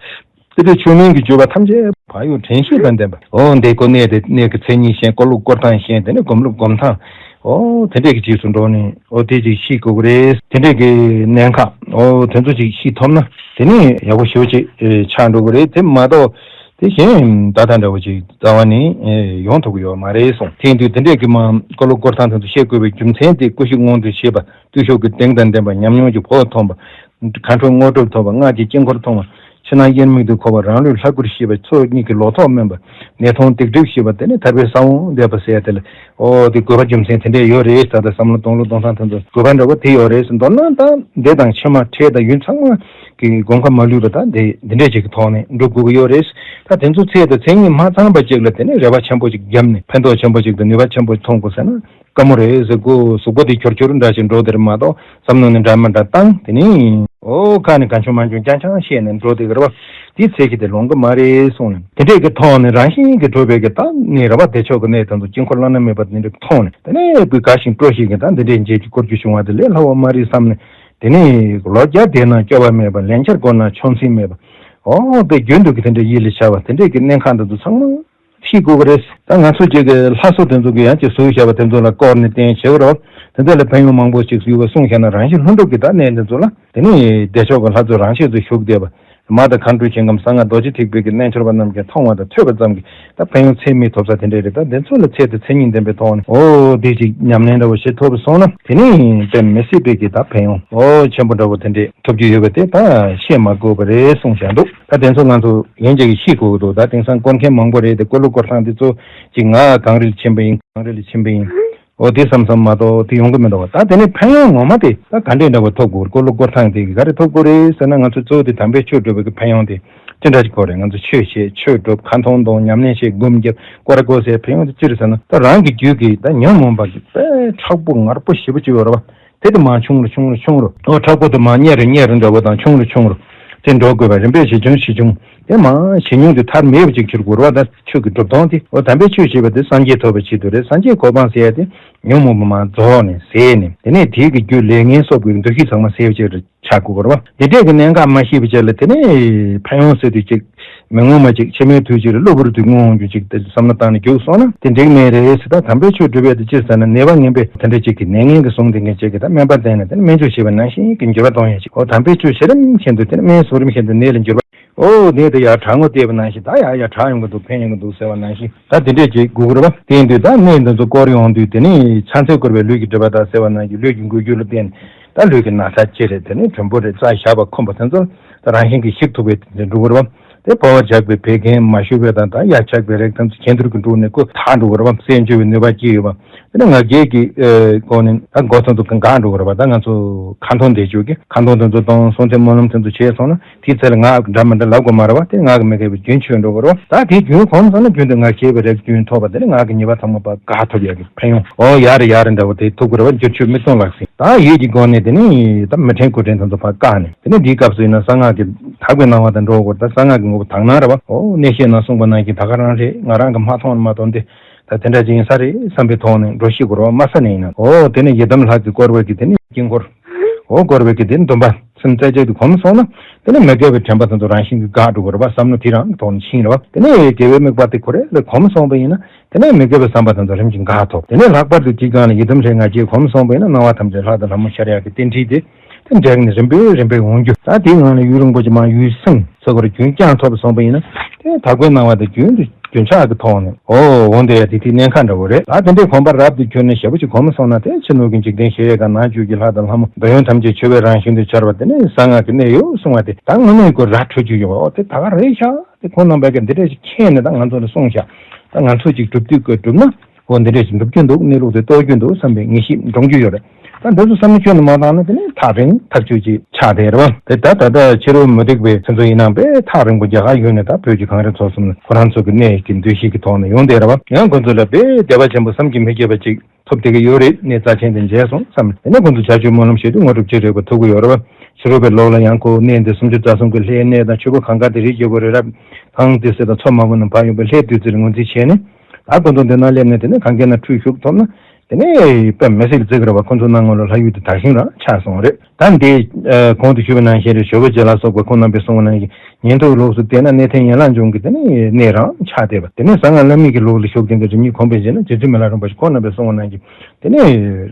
དེ་དུས་ཆོས་མིན་གྱི་སྤྱོད་པ་ཐམས་ཅད་བག་ཡོད་དྲན་ཤེས་དང་ལྡན་པ། འོ་འདི་ཀོ་གནས་དེ་གནས་ཀྱི་མཚན་ཉིད་ཤེས། སྐོར་ལུགས་སྐོར་སྟངས་ཤེས། དེ་ནས་སྒོམ་ལུགས་སྒོམ་སྟངས། འོ་དེ་འདྲས་ཀྱི་རྗེས་སུ་འགྲོ་ནས་འོ་དེ་ཅིག་ཤེས་དགོས་ཀྱི་རེད། དེ་འདྲས་ཀྱི་གནད་འགག་འོ་དེ་ཚོ་ཅིག་ཤེས་ཐུབ་ན་དེ་ནས་ཡག་པོ་ཞེ་པོ་ཅིག་ཆགས་འགྲོ་གི་རེད། དེ་མ་གཏོགས། དེ་བཞིན་ད་ལྟ་འདྲ་བོ་ཅིག་རྩ་བ་ནས་ཨེ་ཡོང་ཐུབ་ཀྱི་ཡོད་མ་རེད་གསུངས། དེ་ཡིན་དུས་དེ་འདྲས་ཀྱི་མ་སྐོར་ལོ་སྐོར་ཐང་དེ་ཚོ་བཤད་དགོས་པའི་རྒྱུ་མཚན་དེ་ཀུ་ཤུ་སྔོན་དུ་བྱས་པ། བརྟུལ་ཞུགས་ཀྱི་གདེང་དང་ལྡན་པ་ཉམས་མྱོང་གི་ཕོ་བ་ཐོན་པ། མཁའ་འགྲོའི་དངོས་གྲུབ་ཐོབ་པ། སྔགས་ཀྱི་དཀྱིལ་འཁོར་མཐོང་བ། ཕྱི་ནང་དབྱེར་མེད་དུ་འཁོར་བ། རང་ལུས་ལྷ་སྐུར་ཤེས་པ། ཚོགས་གཉིས་ཀྱི་ལོ་ཐོག་དམན་པ། ནད་མཐོང་སྡིག་སྒྲིབ་ཞི་བ། དེ་ནི་ཐར་པའི་ས་བོན་འདེབས་པ་ཟེར་ཡ་དེ་ལ། ཨོ་དེ་དགོས་པ་རྒྱུ་མཚན་དེ་འདྲས་ཡོད་རེད། ད་ལྟ་བསམ་བློ་གཏོང་ལུགས་གཏོང་སྟངས་དེ་ཚོ་དགོས་པ་འདྲ་བོ་དེ་ཡོད་རེད། མདོར་ན་ད་འདི་དང་ཕྱི་མ་འཕྲལ་དང་ཡུན་ཚང་མ་གི་གོམ་ཁ་མ་ལུས་པ་ད་འདི་འདི་འདྲས་ཅིག་གི་ཐོག་ནས་འགྲོ་དགོས་ཀྱི་ཡོད་རེད། ད་དེ་ཚོ་ཚད་དང་མཚན་ཉིད་མ་ཚང་པ་ཅིག་ལ་དེ་ནི་རེ་བ་ཆེན་པོ་ཅིག་བརྒྱབ་ནས་ཕན་ཐོགས་ཆེན་པོ་ཅིག་དང་ནུས་པ་ཆེན་པོ་ཐོན་དགོས་ཟེར་ན། དཀའ་མོ་རེད་ཟེར། གོ་གཟུགས་པོ་དེ་འཁྱོར་འཁྱོར་འདྲ་ཞིག་འགྲོ་དེར་མ་གཏོགས་བསམ་མནོ་ནི་འདྲ་མི་འདྲ་བཏང་། དེ་ནི་ཨོ་ཁ་ནས་གང་བྱུང་མང་བྱུང་རྐྱང་རྐྱང་བཤད་ནས་འགྲོ་དེ་གི་རེད་བ། དེའི་ཚད་གཞི་དེ་ལོང་གི་མ་རེད་གསུངས་ནས། དེ་འདྲས་ཀྱི་ཐོག་ནས་རང་བཞིན་གྱི་གྲུབ་པའི་གི་ད་ནི་རེད་བ། བདེ་མཆོག་གི་གནས་དེ་ཚོ་དཀྱིལ་འཁོར་བླ་ན་མེད་པ་དེ་འདྲས་ཐོག་ནས་དེ་ནས་བུ་དགའ་ཞིང་སྤྲོ་ཞིང་གི་ད་འདི་འདྲས་འཇལ་གྱི་སྐོར་རྒྱུ་བྱུང་བ་དེ་ལས་སླ་བོ་མ་རེད་བསམ་ནས། དེ་ནས་ལོ་བརྒྱ་བསྡད་ན་སྐྱོ་བ་མེད་པ། ལན་ཆར་འགོར་ན་ཆུང་སེམས་མེད་པ། ཨོ་དེ་རྒྱུན་དུ་གི་དེ་འདྲས་ཡིད་ལ་བྱ་བ་དེ་འདྲས་ཀྱི་གནད་འགག་འདི་ཚོ་ཚང་མ་ཤེས་དགོས་ཀྱི་རེད། ད་ང་ཚོ་གཅིག་གི་ལྷ་བཟོ་དེ་ཚོ་གི་ཡང་གཅིག་བཟོས་བཞག་པ་དེ་ཚོ་ལ་བསྐོར་ནས་བསྟན་བྱེད་རོགས། དེ་ཚོ་ལ་ཕན་ཡོན་མང་པོ་ཞིག་ཡོད་པ་གསུངས་བཞག་ན། རང་བཞིན་ལྷུན་གྲུབ་ཀྱི་ད་གནས་དེ་ཚོ་ལ་དེ་ནི་བདེ་མཆོག་གི་ལྷ་ཚོ་རང་ཆས་སུ་བཞུགས་བསྡད་པ། མ་དང་མཁའ་འགྲོའི་ཞིང་ཁམས་གསང་སྔགས་རྡོ་རྗེ་ཐེག་པའི་གི་རྣལ་འབྱོར་པ་རྣམས་ཀྱིས་མཐོང་བ་དང་ཐོས་པ་ཙམ་གྱིས་ད་ཕན་ཡོན་ཚད་མེད་ཐོབ་ས་དེ་འདྲས་རེད། ད་དེ་ཚོ་ལ་ཚད་དང་མཚན་ཉིད་ལྡན་པའི་ཐོག་ནས་ཨོ་དེ་ཅིག་ཉམས་ལེན་འདྲ་བོ་ཞིག་ཐོབ་སོང་ན། དེ་ནི་དཔེ་མི་སྲིད་པའི་གི་ད་ཕན་ཡོན་ཨོ་ཆེན་པོ་འདྲ་བོ་དེ་འདྲས་ཐོབ་རྒྱུ་ཡོད་པ་དེ་ད་བཤད་མ་དགོས་པ་རེད་གསུངས་བཞག་འདུག་ད་དེ་ཚོ་ང་ཚོ་ཡན་ཆད་ཀྱིས་ཤེས་དགོས་ཀྱི་འདུག་ད་དེང་སང་སྐོར་མཁན་མང་པོ་རེད་དེ། སྐོར་ལུགས་སྐོར་ཐང་དེ་ཚོ་ཅིག་ང་གངས་རི་ལ་ཕྱིན་པ་ཡིན། གངས་རི་ལ་ཕྱིན་པ་ཡིན། འོ་དེ་བསམ་བསམ་མ་གཏོགས་དེ་ཡོང་གི་མི་འདུག་ད་དེ་ནས་ཕན་ཡོན་ངོ་མ་དེ་ད་ག་འདྲས་འདྲ་བོ་ཐོབ་དགོས། སྐོར་ལུགས་སྐོར་ཐང་དེ་ག་རེ་ཐོབ་དགོས་རེད་ཟེར་ན། ང་ཚོ་གཙོ་བོ་དེ་དམ་པའི་ཆོས་སྒྲུབ་པའི་གི་ཕན་ཡོན་དེ་ཅི་འདྲ་ཞིག་དགོས་རེད། ང་ཚོ་ཆོས་བྱེད། ཆོས་སྒྲུབ། ཁ་འཐོང་གཏོང་། ཉམས་ལེན་བྱེད། སྒོམ་རྒྱབ། སྐོར་ར་སྐོར་ཟེར་ཕན་ཡོན་དེ་ཅི་རེད་ཟེར་ན། ད་རང་གི་རྒྱུད་ཀྱི་ད་ཉོན་མོངས་པ་གི་དཔེ་མཁྲེགས་པོ་ངར་པོ་ཞེ་པོ་ཅིག་ཡོད་རེད་བ། དེ་དེ་མར་ཆུང་རུ་ཆུང་རུ་ཆུང་རུ། ཨོ་མཁྲེགས་པོ་དེ་མར་མཉེ་རུ་མཉེ་རུ་འདྲ་བོ་དང་ཆུང་རུ་ཆུང་རུ་དེ་འགྲོ་དགོས་པ། རིམ་པས་ཇེ་ཆུང་ཇེ་ཆུང་། དེ་མར་ཇེ་ཉུང་དུ་མཐར་མེད་པ་ཅིག་གྱུར་དགོས་རེད་བ། ད་ཆོས་ཀྱི་སྒྲུབ་སྟངས་དེ། ཨོ་དམ་པའི་ཆོས་བྱེད་པ་དེ་སངས་རྒྱས་ཐོབ་པའི་ཆེད་དུ་རེད། སངས་རྒྱས་གོ་འཕང་ཟེར་ཡ་དེ་ཉོན་མོངས་པ་མར་རྫོགས་ནས་ཟད་ནས། དེ་ནས་དེའི་གི་རྒྱུ་ལས་ངན་སོགས་ཀྱི་འདུ་ཤེས་ཚང་མ་ཟད་པ་ཅིག་རེད། ཆགས་དགོས་རེད་བ། འདི་འདྲས་ཀྱི་གནད་འགག་མ་ཤེས་པའི་ཆ་ལ་དེ་ནས་ཕན་ཡོན་ཟེར་དུས་ཅིག་མི་ངོ་མ་ཅིག་ཕྱི་མའི་དུས་ཅིག་ལ་གློ་བུར་དུ་མངོན་འོང་རྒྱུ་ཅིག་དེ་བསམ་བློ་བཏང་ནས་རྒྱུགས་སོང་ན་དེ་འགྲིག་མེད་རེད་ཟེར། ད་དམ་པའི་ཆོས་སྒྲུབ་ཡས་དེ་ཅི་ཟེར་ན། ནད་པ་ངན་པས་དེ་འདྲ་ཅིག་གི་ནད་ངན་གྱི་ཟུངས་དེ་ངན་ཅིག་གི་ད་སྨན་པ་བསྟེན་ནས་དེ་ནས་སྨན་བཅོས་བྱས་པ་ནང་བཞིན་གྱི་འགྱུར་བ་གཏོང་ཡས་ཅིག་ཨོ་དམ་པའི་ཆོས་བྱེད་རིམ་བཞིན་དུ་དེ་ནས་སྨན་ཟུག་རིམ་བཞིན་དུ་ནད་ལ་འགྱུར་བ། ཨོ་ནད་དེ་ཡར་དྲག་ངོ་བལྟས་པ་ནང་བཞིན་ད་ཡར་ཡར་དྲག་ཡོང་གི་འདུག་ཕན་ཡོང་གི་འདུག་ཟེར་བ་ནང་བཞིན། ད་དེ་འདྲས་ཅིག་དགོས་ཀྱི་རེད་བ། དེ་ཡིན་དུས་ད་ནད་འདི་ཚོ་སྐོར་ཡོང་དུས་དེ་ནི་ཕྱག་འཚལ་བསྐུལ་བའི་ལུས་ཀྱི་སྒྲིབ་པ་དག་ཟེར་བ་ནང་བཞིན་ལུས་ཀྱི་འགུལ་སྐྱོད་ལ་བརྟེན་ནས་ད་ལུས་ཀྱི་ན་ཚ་ཅི་རེད། དེ་ནི་གྲུམ་བུ་རེད། རྩ་ཞགས་པ་ཁོམ་པ་དེ་ཚོ་ད་རང་བཞིན་གྱིས་ཞིག་ཐུབ་པའི་དེ་འགྲོ་གི་རེད་བ། དེ་ཕོ་བ་ཇག་པའི་བད་ཀན་མ་ཞུ་བའི་དང་ད་ཡ་ཆགས་པའི་རེག་དམ་ཚོ་གྱེན་ཐུར་གྱི་འགྲོ་ནས་ཀོ་ཐག་འགྲོ་གི་རེད་བ། བསད་འཇུ་བའི་ནུས་པ་སྐྱེ་ཡོད་བ། དེ་ནི་ང་རྒྱལ་གྱི་སྒོ་ནས་ད་མགོ་ཚོ་འདུག་གི་འགག་འགྲོ་གི་རེད་བ། ད་ང་ཚོ་ཁ་འཐོང་བསྡད་རྒྱུ་གི་ཁ་འཐོང་དེ་ཚོ་གཏོང་སོང་ཚེ་སྨོན་ལམ་དེ་ཚོ་བྱས་སོང་ན། དེའི་ཚེ་ལ་ངག་འདྲ་མི་འདྲ་ལབ་དགོས་མ་རེད་བ། དེ་ངག་གི་མི་དགེ་བའི་རྒྱུན་ཆོད་འགྲོ་གི་རེད་བ། ད་དེའི་རྒྱུན་གོམས་སོང་ན་རྒྱུན་དུ་ངག་བྱས་པའི་རེག་རྒྱུན་ཐོབ་པ་དེ་ནི་ངག་གི་ཉེས་པ་ཚང་མ་ཕར་དགག་ཐུབ་ཡག་གི་ཕན་ཡོན། ཨོ་ཡ་རེད་ཡ་རེད་འདྲ་བོ་དེ་ཐུབ་ཀྱི་རེད་བ། འགྱུར་ཆོས་མིག་སྟོང་ལག་ཟིན། ད་ཡིད་ཀྱི་སྒོ་ནས་དེ་ནི་ད་མི་དྲན་དགུ་དྲན་དེ་ཚོ་ཕར་བཀག་ནས། དེ་ནི་འདིའི་སྐབས་སུ་ཡིན་ན་གསང་སྔགས་ཀྱི་དག་པའི་སྣང་བ་དང་འགྲོགས་དགོས། ད་གསང་སྔགས་ཀྱི་ངོ་བོ་དག་སྣང་རེད་བ། ཨོ་གནས་བཤད་ནང་གསུངས་པ་ནང་བཞིན་ད་ག་རང་རེད། ང་རང་གིས་མ་མཐོང་ན་མ་མཐོང་དེ་ད་དེ་འདྲ་ཅིག་ཡིན་ས་རེད་བསམ་པའི་ཐོག་ནས་འགྲོ་ཤེས་དགོས་རེད་བ། མ་ས་ནས་ཡིན་ན། ཨོ་དེ་ནི་ཡི་དམ་ལྷ་གིས་བསྐོར་བའི་གི་དེ་ནི་དཀྱིལ་འཁོར། ཨོ་བསྐོར་བའི་གི་དེ་ནི་འདུན་པ་སེམས་རྩེ་གཅིག་ཏུ་གོམས་སོང་ན། དེ་ནི་མི་དགེ་བའི་དྲན་པ་དེ་ཚོ་རང་བཞིན་གྱིས་འགག་འགྲོ་གི་རེད་བ། བསམ་བློ་དེ་རང་གི་ཐོག་ནས་ཕྱིན་རེད་བ། དེ་ནི་དགེ་བའི་དམིགས་པ་དེ་ཁོ་རང་ལ་གོམས་སོང་བ་ཡིན་ན། དེ་ནས་མི་དགེ་བའི་བསམ་པ་དེ་ཚོ་རིམ་གྱིས་འགག་ཐུབ། དེ་ནས་ལྷག་པར་དུ་དེའི་སྒང་ལ་ཡི་དམ་ལྷའི་ང་རྒྱལ་གོམས་སོང་བ་ཡིན་ན། སྣང་བ་ཐམས་ཅད་ལྷ་དང་ལྷ་མོ་ཤར་ཡག་གི་རྟེན་འབྲེལ་དེ། དེ་འབྲེལ་ནས་རིམ་པས་རིམ་པས་འོང་རྒྱུ། ད་དེའི་ངང་ནས་ཡུན་རིང་པོ་ཅིག་མར་ཡུན་སྲིང་ཚེ་འཁོར་རྒྱུན་བསྐྱངས་ཐུབ་སོང་བ་ཡིན་ན། དེ་དག་པའི་སྣང་བ་དེ་རྒྱུན་དུ་རྒྱུན་ཆགས་ཀྱི་ཐོག་ནས་ཨོ་འོང་བསྡད་ཡ་དེ་དེའི་གནད་འགག་འདྲ་བོ་རེད། ད་དེ་འདྲའི་གོམས་པ་རབ་ཏུ་གྱུར་ནས་ཞེ་པོ་ཅིག་གོམས་སོང་ན། དེ་ཕྱི་སྣོད་ཀྱི་འཇིག་རྟེན་གཞལ་ཡས་ཁང་ནང་བཅུད་ཀྱི་ལྷ་དང་ལྷ་མོ་འདོད་ཡོན་ཐམས་ཅད་མཆོད་པའི་རང་བཞིན་དུ་འཆར་བ། དེ་ནས་གསང་སྔགས་ཀྱི་གནད་ཡོད་གསུང་བ་དེ་ད་དངོས་གནས་ཀྱི་ར་འཕྲོད་རྒྱུ་ཡོད་པ། ཨོ་དེ་ད་ག་རེད་ཤག་དེ་ཁོང་རྣམ་པས་ཀྱིས་འདི་འདྲས་ཞིག་མཁྱེན་ནས་ད་ང་ཚོ་ལ་གསུངས་ཤག་ད་ང་ཚོ་ཅིག་སྒྲུབ་དུས་ཀྱི་སྒྲུབ་ན། འོ་འདི་འདྲས་ཞིག་འགྲུབ་རྒྱུ་འདུག་གནས་ལུགས་དེ་རྟོགས་རྒྱུ་འདུག་བསམ་པའི་ངེས་ཤེས་འདྲོངས་རྒྱུ་ཡོད་རེད། ད་འདི་ཚོ་བསམ་བློ་ཁྱོན་ནས་མ་བཏང་ན་དེ་ནི་ཐག་རིང་ཐག་ཆོད་ཅིག་ཆགས་བསྡད་རེད་བ། དེ་ད་ད་ལྟ་ཕྱི་རོལ་མུ་སྟེགས་པའི་ཚོ་ཡིན་ནའང་དཔེ་ཐག་རིང་པོ་རྒྱ་གར་ཡུལ་ནས་ད་བོད་ཀྱི་གངས་རི་མཚོ་གསུམ་ལ་ཁོ་རང་ཚོ་གི་གནས་ཀྱི་འདུ་ཤེས་ཀྱི་ཐོག་ནས་ཡོང་བསྡད་རེད་བ། ཡང་ཁོ་ཚོ་ལ་དཔེ་བདེ་བ་ཆེན་པོ་བསམ་གྱིས་མི་ཁྱབ་པ་ཅིག་ཐོབ་བསྡད་ཀྱི་ཡོད་རེད། གནས་རྩ་ཆེན་དེ་མཇལ་སོང་བསམ། དེ་ནས་ཁོང་ཚོ་བྱ་སྤྱོད་སྨོན་ལམ་བྱེད་དུས་དངོས་གྲུབ་ཅི་རིགས་པ་ཐོབ་ཀྱི་ཡོད་རེད་བ། ཕྱི་རོལ་པའི་ལུགས་ལ་ཡང་ཁོ་གནས་འདི་སུམ་ཅུ་རྩ་གསུམ་གྱི་ལྷའི་གནས་དང་ཆོས་སྐུ་གངས་དཀར་དེ་རིའི་རྒྱལ་པོ་རི་རབ་ཐང་དེ་སྲིད་དང་མཚོ་དམར་པོ་རྣམས་བག་ཡོད་པའི་ལྷའི་བདུད་རྩིར་ངོས་འཛིན་བྱས་ནས། ད་ཁོང་ཚོ་འདི་ན་སླེབས་ནས་དེ་ནས་གངས་སྐས་ན་ཁྲུས་ཞུགས་ཐོབ་ན། དེ་ནས་དཔེ་མི་སྲིད་ཀྱི་བརྩི་གི་རེད་བ། ཁོ་ཚོ་སྣང་ངོ་ལ་ལྷ་ཡུལ་དེ་དར་ཞིང་རང་ཆགས་སོང་རེད། ད་འདི་གོང་དུ་ཞུས་པ་ནང་བཞིན་རེད། ཇོ་བོ་རྗེ་ལ་སོགས་པ་ཁོང་རྣམ་པས་གསུངས་པ་ནང་བཞིན་ཉན་ཐོས་ལུགས་སུ་བལྟས་ན་གནས་བརྟན་ཡན་ལག་འབྱུང་གི་དེ་ནས་གནས་རང་ཆགས་བསྡད་པ། དེ་ནས་གསང་སྔགས་བླ་མེད་ཀྱི་ལུགས་ལ་ཞུགས་ཏེ་འདི་རིམ་གཉིས་གོམས་པའི་རྗེས་ན་རྗེ་བཙུན་མི་ལ་རས་པ་ཞིག་ཁོང་རྣམ་པས་གསུངས་པ་ནང་བཞིན། དེ་ནས་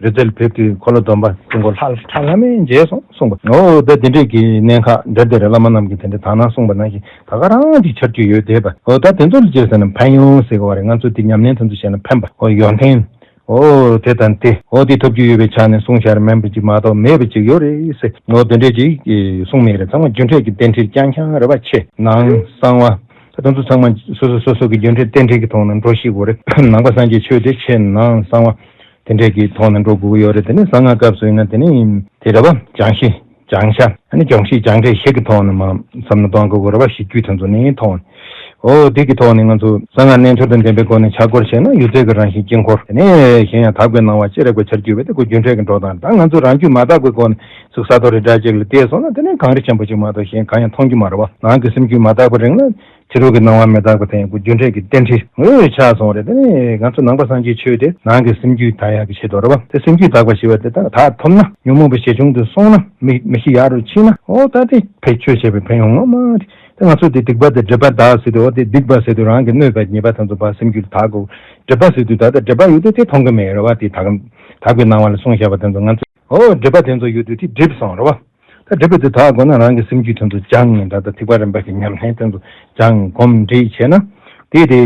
རི་རྩེར་ཕེབས་དུས་འཁོར་ལོ་སྡོམ་པ་དཀྱིལ་འཁོར་ལྷ་ཁྲ་ལྷ་མེ་མཇལ་སོང་གསུངས་པ། འོ་ད་དེ་འདྲས་ཀྱི་གནད་འགག་འདྲ་འདྲ་རེད། བླ་མ་རྣམས་ཀྱིས་དེ་འདྲས་དག་སྣང་གསུངས་པ་ནང་བཞིན་ད་ག་རང་གི་ཆར་ཆུ་ཡོད་བསྡད་པ། འོ་ད་དེ་ཚོ་ལ་བྱས་ཟེར་ན་ཕན་ཡོན་ཟེར་གི་བ་རེད། ང་ཚོ་དེ་ཉམས་ལེན་དེ་ཚོ་བྱས་ན་ཕན་པ། འོ་ཡོན་ཏན། འོ་དེ་དང་དེ། འོ་དེ་ཐོབ་རྒྱུ་ཡོད་པའི་ཆ་ནས་གསུངས་བཞག་རེད། མིན་པ་ཅིག་མ་གཏོགས་མེད་པ་ཅིག་ཡོད་རེད་ཟེར། འོ་དེ་འདྲས་ཅིག་གསུངས་མེད་རེད། ཚང་མ་རྒྱུ་འབྲས་ཀྱི་རྟེན་འབྲེལ་རྐྱང་རྐྱང་རེད་བ། ཕྱི་ནང་གསང་བ། ད་དེ་ཚོ་ཚང་མ་སོ་སོ་སོ་སོ་གི་རྒྱུ་འབྲས་རྟེན་འབྲེལ་གྱི་ཐོག་ནས་འགྲོ་ཤེས་དགོས་རེད། ནང་པ་སངས་རྒྱས་ཆོས་དེ་ཕྱི་ནང་གསང་བ་དེ་འདྲས་ཀྱི་ཐོག་ནས་འགྲོ་དགོས་ཀྱི་ཡོད་རེད། དེ་ནས་གསང་སྔགས་སྐབས་སུ་ཡིན་ན་དེ་ནས་དེ་རེད་བ། སྦྱང་གཞི་སྦྱང་བྱ། ཨ་ནི་སྦྱོང་གཞི་སྦྱང་འབྲས་བཞི་གི་ཐོག་ནས་མར་བསམ་བློ་གཏོང་དགོས་ཀྱི་རེད་བ། གཞི་རྒྱུད་དེ་ཚོ་ནས་ཐོག་ནས། འོ་དེ་གི་ཐོག་ནས་ང་ཚོ་གསང་སྔགས་རྣལ་འབྱོར་དང་ལྡན་པའི་སྒོ་ནས་ཕྱག་སྐོར་བྱས་ན་ཡོད་ཚད་ཀྱི་རང་བཞིན་དཀྱིལ་འཁོར། དེ་ནས་གཞན་ཡང་དག་པའི་སྣང་བ་ཅི་རིགས་པ་འཆར་གྱི་ཡོད་པ་དེ་ཁོ་རྒྱུ་འབྲས་ཀྱི་འགྲོ་སྟངས། ད་ང་ཚོ་རང་རྒྱུད་མ་དག་པའི་སྒོ་ནས་གཟུགས་ས་རྡོ་རི་འདྲ་ཅིག་ལ་བལྟས་སོང་ན་དེ་ནས་གངས་རི་ཆེན་པོ་ཅིག་མ་གཏོགས་གཞན་གང་ཡང་མཐོང་རྒྱུ་མ་རེད་བ། ནང་གི་སེམས་རྒྱུད་མ་དག་པ་རིང་ལ་ཕྱི་རོལ་གྱི་སྣང་བ་མི་དག་པ་དེ་ཡང་ཁོ་རྒྱུ་འབྲས་ཀྱི་རྟེན་འབྲེལ་ངོས་ཆགས་སོང་རེད། དེ་ནས་ང་ཚོ་ནང་པ་སངས་རྒྱས་ཆོས་དེ་ནང་གི་སེམས་རྒྱུད་དག་ཡག་གི་ཆེད་དུ་རེད་བ། དེ་སེམས་རྒྱུད་དག་པ་ཞེས་པ་དེ་ད་དག་ཐུབ་ན་ཉོན་མོངས་པ་ཞེ་ཆུང་དེ་སོང་ན་མི་མི་ཤི་ཡག་རུ་ཕྱིན་ན་འོ་ད་དེ་ཕན་ཆོས་བྱས་པའི་ཕན་ཡོན་ངོ་མ་རེད། དེ་ང་ཚོ་དེ་སྡིག་པ་དེ་སྒྲིབ་པ་དག་ཟེར་དུས་འོ་དེ་སྡིག་པ་ཟེར་དུས་རང་གི་གནོད་པ་ཉེས་པ་དེ་ཚོ་ཕར་སེམས་རྒྱུད་དག་གོ། སྒྲིབ་པ་ཟེར་དུས་ད་ལྟ་སྒྲིབ་པ་ཡོད་དུས་དེ་མཐོང་གི་མེད་རེད་བ། དེ་དག་དག་པའི་སྣང་བ་ལ་གསུངས་བཞག་པ་དེ་ཚོ་ང་ཚོ་འོ་སྒྲིབ་པ་དེ་ཚོ་ཡོད་དུས་དེ་སྒྲིབ་སོང་རེད་བ། ད་སྒྲིབ་པ་དེ་དག་དགོས་ན་རང་གི་སེམས་རྒྱུད་དེ་ཚོ་སྦྱང་ངེས། ད་ལྟ་ཐེག་པ་རིམ་པ་གི་ཉམས་ལེན་དེ་ཚོ་སྦྱང་གོམས་འདྲིས་བྱས་ན་དེ་དེ་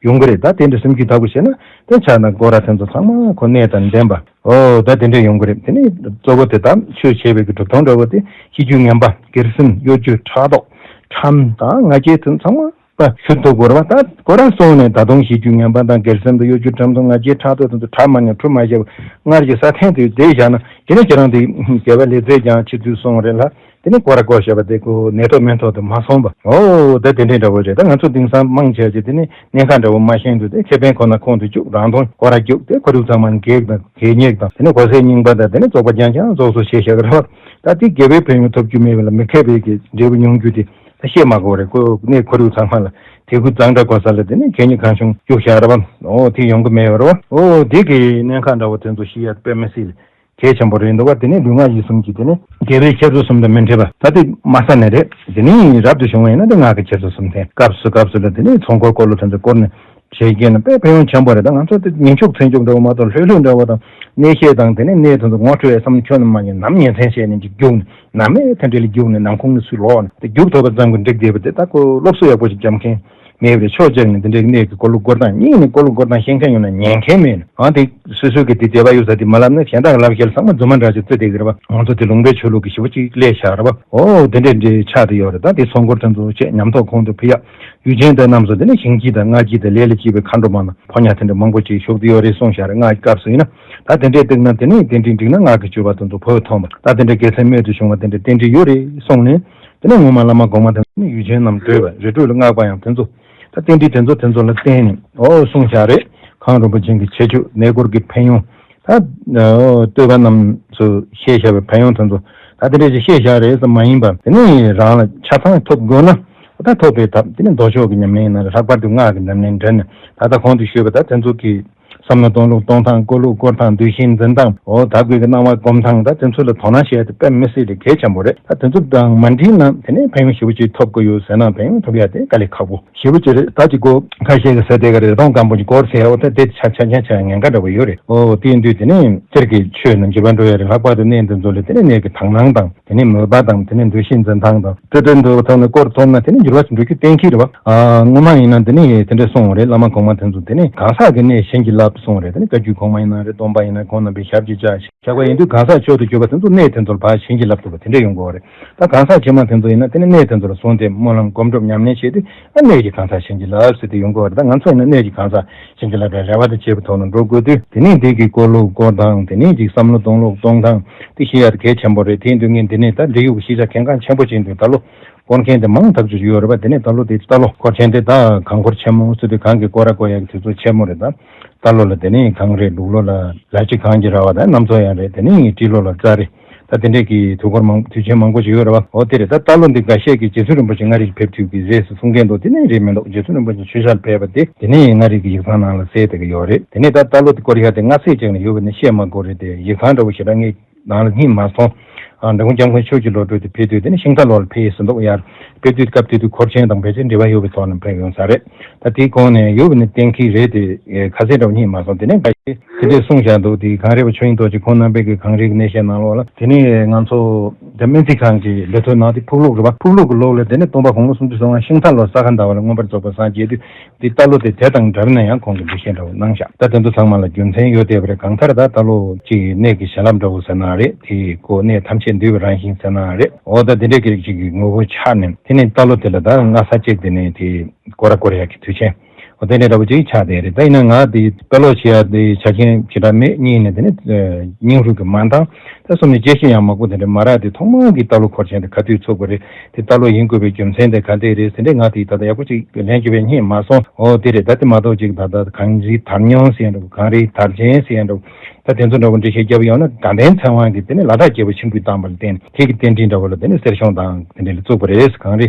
ཡོང་གི་རེད། ད་དེ་འདྲ་སེམས་རྒྱུད་དག་པོ་བྱས་ན་དེ་ཆ་ན་སྒོ་ར་དེ་ཚོ་ཚང་མ་ཁོ་གནས་དང་ལྡན་པ། ཨོ་ད་དེ་འདྲ་ཡོང་གི་རེད། དེ་ནས་གཙོ་བོ་དེ་དག་ཆོས་བྱེད་པའི་གི་གྲུབ་ཐོབ་འདྲ་བོ་དེ་གཤིས་རྒྱུད་ངན་པ་སྒེར་སེམས་གཡོ་སྒྱུ་ཕྲག་དོག་ཁྲམ་དང་ང་རྒྱལ་དེ་ཚང་མ་པ་ཞུ་ཐུབ་དགོས་རེད་བ། ད་ཁོ་རང་སོང་ནས་ད་དུང་གཤིས་རྒྱུད་ངན་པ་དང་སྒེར་སེམས་དང་གཡོ་སྒྱུ་ཁྲམ་དང་ང་རྒྱལ་ཕྲག་དོག་དེ་ཚོ་ཁྲམ་མ་ཉོ་ཁྲུམ་མ་བྱེད་པ་སྔར་གྱི་ས་ཐེངས་དེ་བསྡད་བཞག་ན་དེ་ནས་ཁྱེད་རང་དེ་དགེ་བ་ལས་ཚད་ཀྱང་ཆེ་ཚུལ་སོང་རེད་ལ། དེ་ནས་སྐོར་ར་སྐོར་བྱས་པ་དེ་ཁོ་ནད་ཐོག་སྨན་ཐོག་ཏུ་མ་སོང་བ། ཨོ་ད་དེ་འདྲའི་འདྲ་བོ་རེད། ད་ང་ཚོ་དེང་སང་མང་ཆེ་བ་ཅིག་དེ་ནས་གནད་འགག་འདྲ་བོ་མ་ཤེས་དུས་དེ་ཁེ་ཕན་ཁོ་ན་ཁོང་དུ་བཅུག་རང་མཐོང་སྐོར་ར་རྒྱུག་དེ་ཁོར་ཡུག་ཚང་མ་གེགས་དང་གད་སྙིགས་དང་དེ་ནས་གོ་ས་རྙིང་པ་དང་དེ་ནས་བཙོག་པ་རྐྱང་རྐྱང་བཙོག་བཟོ་བྱས་བཞག་གི་རེད་བ། ད་དེ་དགེ་བའི་ཕན་ཡོན་ཐོབ་རྒྱུ་མེད་པ་ལ་མི་མཁས་པའི་གི་འབྲས་བུ་མྱོང་རྒྱུ་དེ་ད་བཤད་མ་དགོས་རེད། ཁོ་གནས་ཁོར་ཡུག་ཚང་མ་ལ་དེ་ཁུ་གཙང་སྦྲ་དགོས་ས་ལ་དེ་ནས་གད་སྙིགས་གང་བྱུང་རྒྱུག་བཞག་རེད་བ། ཨོ་དེ་ཡོང་གི་མེད་པ་རེད་བ། ཨོ་དེ་གི་གནད་འགག་འདྲ་བོ་དེ་ཚོ་ཤེས་ཡ་དཔེ་མི་སྲིད་གལ་ཆེན་པོ་རེད་འདུག་བ། དེ་ནས་ལུས་ངག་ཡིད་གསུམ་གྱི་དེ་ནས་དགེ་བའི་འཁྱེར་སོ་གསུམ་དང་མི་འཕྲད་པ་ད་དེ་མ་ས་ནས་རེད། དེ་ནས་རབ་ཏུ་བྱུང་བ་ཡིན་ན་དེ་ངག་གི་འཁྱེར་སོ་གསུམ་ལྡན། སྐབས་སུ་སྐབས་སུ་ལ་དེ་ནས་ཚོགས་འཁོར་འཁོར་ལོ་དེ་ཚོ་བསྐོར་ནས་བྱེད་མཁན་ནི་དཔེ་ཕན་ཡོན་ཆེན་པོ་རེད། ད་ང་ཚོ་དེ་ཉིན་ཕྱུགས་མཚན་ཕྱུགས་འདྲ་བོ་མ་གཏོགས་ལྷོད་ལྷོད་འདྲ་བོ་དང་གནས་བཤད་དང་དེ་ནས་གནས་དེ་ཚོ་ངོ་སྤྲོད་ཡ་བསམ་ཁྱོན་ནས་མ་ཉན་ནམ་ཉིན་མཚན་བཤད་ནས་ཅིག་རྒྱུགས་ནས་ནམ་མེད་དེ་འདྲ་ལ་རྒྱུགས་ནས་ནམ་ཁུང་ནས་སུས་ལོག་ནས་དེ་རྒྱུགས་ཐུབ་པ་ཙམ་གྱིས་འགྲིག་བསྡད་པ་དེ་ད་ཁོ་སློབ་གསོ་ཡག་པོ་ཞིག་བརྒྱབ་མཁན་མེད་པ་རེད། ཕྱོགས་གཅིག་ནས་དེ་འདྲའི་གནས་ཀྱི་འཁོར་ལོ་བསྐོར་སྟངས་གཉིས་ནས་འཁོར་ལོ་བསྐོར་སྟངས་ཤེས་མཁན་ཡོད་ན་ཉན་མཁན་མེད་ནས་ཨང་དེ་སོ་སོའི་གི་དེ་དད་པ་ཡོད་ས་དེ་མ་ལབ་ན་གཞན་དག་ལབ་བཤད་ལ་ཚང་མ་རྫུན་མ་འདྲ་ཅིག་བརྩི་བསྡད་ཀྱི་རེད་བ། ང་ཚོ་དེ་ལུང་པའི་ཆོས་ལུགས་ཀྱི་ཞེ་པོ་ཅིག་སླེབས་བཞག་རེད་བ། ཨོ་དེ་འདྲས་འདྲས་ཆགས་བསྡད་ཡོད་རེད། ད་དེ་ཚོགས་འཁོར་དེ་ཚོ་བྱས་ཉམས་རྟོགས་གོང་དུ་འཕེལ་ཡག་ཡུལ་ཅན་དེ་རྣམས་སུ་དེ་ནས་ཞིང་སྐྱིད་དང་རྔ་སྐྱིད་དང་ལས་ལ་སྐྱིད་པའི་མཁའ་འགྲོ་མ་དང་ཕོ་ཉ་དེ་འདྲ་མང་པོ་ཅིག་བཞུགས་བསྡད་ཡོད་རེད་གསུངས་བཞག་རེད། སྔགས་ཀྱི་སྐབས་སུ་ཡིན་ན་ད་དེ་འདྲས་བཏུག་ན་དེ་ནས་དེ་འདྲས་འགྲིག་ན་སྔགས་ཀྱི་སྤྱོད་པ་དེ་ཚོ་བོད་ཐོན་པ། ད་དེ་འདྲས་དགེ་མཚན་རྨད་དུ་བྱུང་བ་དེ་འདྲས་རྟེན་འབྲེལ་ཡོད་རེད་གསུངས་ནས། དེ་ནས་ངོ་མ་བླ་མ་གོང་མ་དེ་ནས་ཡུལ་ཅན་རྣམས་བགྲོད་པ་རི་ཁྲོད་ལ་བསྔགས་པ་ཡང་དེ་ཚོ་ད་རྟེན་འབྲེལ་དེ་ཚོ་དེ་ཚོ་ལ་བརྟེན་ནས་ཨོ་གསུངས་བཞག་རེད། གངས་རིན་པོ་ཆེ་གི་ཁྱད་ཆོས་གནས་སྐོར་གྱི་ཕན་ཡོན་ད་ཨོ་བསྟོད་པ་རྣམས་སུ་བཤད་བཞག་པའི་ཕན་ཡོན་དེ་ཚོ་ད་དེ་འདྲས་ཅིག་བཤད་བཞག་རེད་ཟེར་མ་ཡིན་པ་དེ་ནས་རང་ལ་ཆ་ཚང་ཐོབ་དགོས་ན་ད་ཐོབ་པའི་ཐབས་དེ་ནས་མདོ་ཕྱོགས་ཀྱི་ཉམས་ལེན་ཡིན་ན་ལྷག་པར་དུ་སྔགས་ཀྱི་ཉམས་ལེན་འདྲ་ནས་ད་ལྟ་གོང་དུ་ཞུས་པ་ད་དེ་ཚོ་གི་བསམ་བློ་གཏོང་ལུགས་གཏོང་སྟངས། བསྐོར་ལུགས་བསྐོར་སྟངས། འདུ་ཤེས་འཛིན་སྟངས། འོ་ད་གུས་ཀྱི་སྣང་བ་སྒོམ་སྟངས། ད་དེ་ཚོ་ལ་དོ་སྣང་བྱས་ཏེ་དཔེ་མི་སྲིད་དེ་གལ་ཆེན་པོ་རེད། ད་དེ་ཚོ་དང་མ་འགྲིག་ན་དེ་ནས་ཕན་ཡོན་ཞེ་པོ་ཅིག་ཐོབ་ཀྱི་ཡོད་ཟེར་ན་ཕན་ཡོན་ཐོབ་ཡ་དེ་དཀའ་ལས་ཁག་པོ་ཞེ་པོ་ཅིག་རེད། ད་ཅིག་གོ་ཁ་ཤས་ཀྱི་ཟེར་དེ་ག་རེད། རི་དྭགས་སྐམ་པོ་ཅིག་སྐོར་ཟེར་ཡ་འོ་ད་དེ་ཆ་ཆ་ཆ་ཆ་ཉེན་ཁ་འདྲ་པོ་ཡོད་རེད། འོ་དེ་ཡིན་དུས་དེ་ནས་སྤྱིར་གྱི་ཆོས་རྣམས་འགྱུར་བ་འགྲོ་ཡ་རེད། ལྷག་པར་དུ་གནས་འདི་ཚོ་ལ་དེ་ནས་གནས་ཀྱི་དག་སྣང་དང་། དེ་ནས་མོས་པ་དང་དེ་ནས་འདུ་ཤེས་འཛིན་སྟངས་དང་ཏྲི་ཏྲི་འདུག་ཐོག་ནས་སྐོར་ཐོག་ན་དེ་ནས་འགྱུར་བ་ཞིག་འགྲོ་རྒྱུ་གཏན་འཁེལ་རེད་བ། ཨ་སྔོན་མ་ཡིན་ན་དེ་ནས་དེ་འདྲ་གསུངས་པ་རེད། བླ་མ་གོང་མ་དེ་ཚོ་དེ་ནས་གང་ཟག་གི་གནས་བྱིན་གྱིས་བརླབས་གསུངས་པ་རེད། དེ་ནས་བཀའ་བརྒྱུད་གོང་མ་ཡིན་ན་རེད། སྟོན་པ་ཡིན་ན་ཁོང་རྣམ་པའི་ཞབས་ཀྱིས་བཅགས་ཤིག་བཞག་པ་ཡིན་དུས་གང་ཟག་མཆོག་ཏུ་གྱུར་པ་དེ་ཚོ་གནས་དེ་ཚོར་ཕར་བྱིན་གྱིས་བརླབས་ཐུབ་པ་དེ་འདྲ་ཡོང་གི་ཡོད་རེད། ད་གང་ཟག་ཕྱི་མ་དེ་ཚོ་ཡིན་ན་དེ་ནས་གནས་དེ་ཚོ་ལ་བཟུང་སྟེ་སྨོན་ལམ་སྒོམ་སྒྲུབ་ཉམས་ལེན་བྱས་ཏེ་ཨ་གནས་ཀྱི་གང་ཟག་བྱིན་གྱིས་བརླབས་ཟེར་ཏེ་ཡོང་གི་ཡོད་རེད། ད་ང་ཚོ་ཡིན་ན་གནས་ཀྱི་གང་ཟག་བྱིན་གྱིས་བརླབས་པའི་རེ་བ་དང་བཅས་པའི་ཐོག་ནས་འགྲོ་དགོས་དུས་དེ་ནས་འདི་གི་བསྐོར་ལུགས་བསྐོར་སྟངས། དེ་ནས་ཅིག་བསམ་བློ་གཏོང་ལུགས་གཏོང་སྟངས་དེ་ཤེས་ཡ་དེ་གལ་ཆེན་པོ་རེད། དེ་ཡིན་དུས་ངས་འདི་ནས་ད་འབྲེལ་ཡོད་ཀྱི་ཤེས་བྱ་གལ་འགངས་ཆེན་པོ་ཅིག་འདུག་ད་ལོ་སྐོར་མཁན་དེ་མང་ཐག་ཆོད་ཡོད་རེད་པ། དེ་ནས་ད་ལོ་དེ་ད་ལོ་སྐོར་མཁན་དེ་ད་གངས་སྐོར་ཆེན་མོ་ཟེར་དུས་གངས་ཀྱི་སྐོར་ར་སྐོར་ཡ་གི་དུས་ཚོད་ཆེན་མོ་རེད། ད་ད་ལོ་ལ་དེ་ནས་གངས་རེད། ལུག་ལོ་ལ་ལ་ཕྱི་གངས་ཀྱི་ར་བ་དང་གནམ་མཚོ་ཡང་རེད། དེ་ནས་སྤྲེལ་ལོ་ལ་རྩྭ་རེད། ད་དེ་འདྲས་ཀྱི་དུས་འཁོར་མང་དུས་ཆེན་མང་པོ་ཞིག་ཡོད་རེད་བ། འོ་དེ་རེད། ད་ལྟ་ལོ་འདི་འགའ་ཤས་ཀྱིས་རྗེ་བཙུན་རིན་པོ་ཆེ་མངའ་རིས་ཕེབས་དུས་ཀྱི་རེད་ཟེར་གསུང་མཁན་འདུག་རྗེ་བཙུན་རིན་པོ་ཆེ་ཆོས་ཞལ་ཕེབས་པ་དེ་དེ་ནས་མངའ་རིས་ཀྱི་ཡིག་ཚང་ནང་ལ་གསལ་བསྡད་ཀྱི་ཡོད་རེད། དེ་ནས་ད་ལྟ་ལོ་དེ་སྐོར་ཡ་དེ་སྔ་ཚེས་ཅིག་ནས་ཡོད་པ་ནི་བཤད་མ་དགོས་རེད། དེ་ཡིག་ཚང་འདྲ་བོ་ཞེ་དྲག་ངས་ནང་ལ་རྙེད་མ་སོང་། ཨ། འབྲི་གུང་སྐྱབས་མགོན་ཆོས་ཀྱི་བློ་གྲོས་དེ་ཕེབས་དུས་དེ་ནི་ཤིང་རྟ་ལོར་ཕེབས་ཡོད་ཟེར་འདུག་ཡར་ཕེབས་དུས་སྐབས་དེ་དུས་འཁོར་ཆེན་དང་ཕལ་ཆེར་འབྲེལ་བ་ཡོད་པའི་ཐོག་ནས་ཕེབས་ཡོང་ས་རེད། ད་དེའི་གོང་ནས་ཡོད་པ་ནི་གཏན་འཁེལ་རེད་དེ། ཁ་གསལ་འདྲ་བོ་རྙེད་མ་སོང་། དེ་ནས་འགའ་ཤས་དེ་འདྲས་གསུངས་བཞག་འདུག་དེ་གངས་རིའི་བུ་ཆོས་དབྱིངས་རྡོ་རྗེ་ཁོང་རྣམ་པས་ཀྱི་གངས་རིའི་གནས་བཤད་ནང་ལོགས་ལ་དེ་ནས་ང་ཚོ་དེ་སྨན་རྩིས་ཁང་གི་ལས་ཐོག་ནང་དེ་ཕུག་ལུགས་རེད་པ། ཕུག་ལུགས་ཀྱི་ལོགས་ལ་དེ་ནས་སྟོན་པ་དགུང་ལོ་སུམ་ཅུ་སོ་ལྔ་ཤིང་རྟ་ལོར་ས་ག་ཟླ་བ་ལ་མངོན་པར་རྫོགས་པར་སངས་རྒྱས་དུས། འདི་ལྟ་ལོ་དེ་དེ་དང་འདྲ་བ་ན་ཡང་ཁོང་གིས་འགྲེལ་བཤད་འདྲ་བོ་གནང་བཞག་ད་དེ་ཚོ་ཚང་མ་ལ་རྒྱུ་མཚན་ཡོད་བསྡད་པ་རེད། གང་ལྟར་ད་ལྟ་ལོ་གཅིག་གི་གནས་ཀྱི་བྱིན་རླབས་འདྲ་བོ་ཟེར་ན་རེད། དེ་ཀོ་གནས་ཐམས་ཅད་འདུས་པའི་རང་བཞིན་ཟེར་ན་རེད། འོ་ད་དེ་འདྲས་ཀྱི་གཅིག་གི་ངོ་བོ་ཆགས་ནས་དེ་ནས་ལྟ་ལོ་དེ་ལ་ད་སྔ་ས་གཅིག་དེ་ནས་དེ་སྐོར་ར་སྐོར་ཡག་གི་དུས་ཆེན། འོ་དེ་འདྲས་འདྲ་བོ་གཅིག་ཆགས་བསྡད་རེད། ད་ཡིན་ན་ང་དེ་དཔེ་ཀློག་བྱེད་ཡག་དེ་ཆ་རྐྱེན་ཞེ་དྲག་མེད། གཉིས་ནས་དེ་ནས་སྙིང་རུས་ཀྱི་མ་འདང་། ད་གསུམ་ནས་དཔྱད་གཞི་ཡང་མང་པོ་དེ་འདྲས་མ་རག་དེ་ཐོག་མར་གྱི་ལྟ་ལོ་འཁོར་ཆེན་དེ་ག་དུས་ཚུགས་པ་རེད། དེ་ལྟ་ལོ་ཡིན་དགོས་པའི་རྒྱུ་མཚན་དེ་ག་འདྲས་རེད་ཟེར་འདྲས་ང་དེ་ད་ལྟ་ཡག་པོ་ཅིག་ལན་རྒྱུ་བས་རྙེད་མ་སོང་། འོ་དེ་རེད། ད་དེ་མ་གཏོགས་ཅིག་ད་ལྟ་གངས་རིའི་དར་སྙིང་ཟེར་ཡག་འདྲ་བོ། གངས་རིའི་དར་ཆེན་ཟེར་ཡག་འདྲ་བོ། ད་དེ་ཚོ་འདྲ་བོ་འགྲེལ་བཤད་བརྒྱབ་ཡོང་ན། དགའ་ལྡན་ཚེ་དབང་གིས་དེ་ནས་ལ་དྭགས་རྒྱལ་པོ་ཆིབས་བསྒྱུར་བཏང་བ་ལ་བརྟེན་ནས་ཁྱེད་ཀྱི་རྟེན་འབྲེལ་འདྲ་བོ་ལ་དེ་ནས་གསེར་གཞོང་དང་དེ་འདྲས་ལ་བཙུགས་པ་རེད། གངས་རི་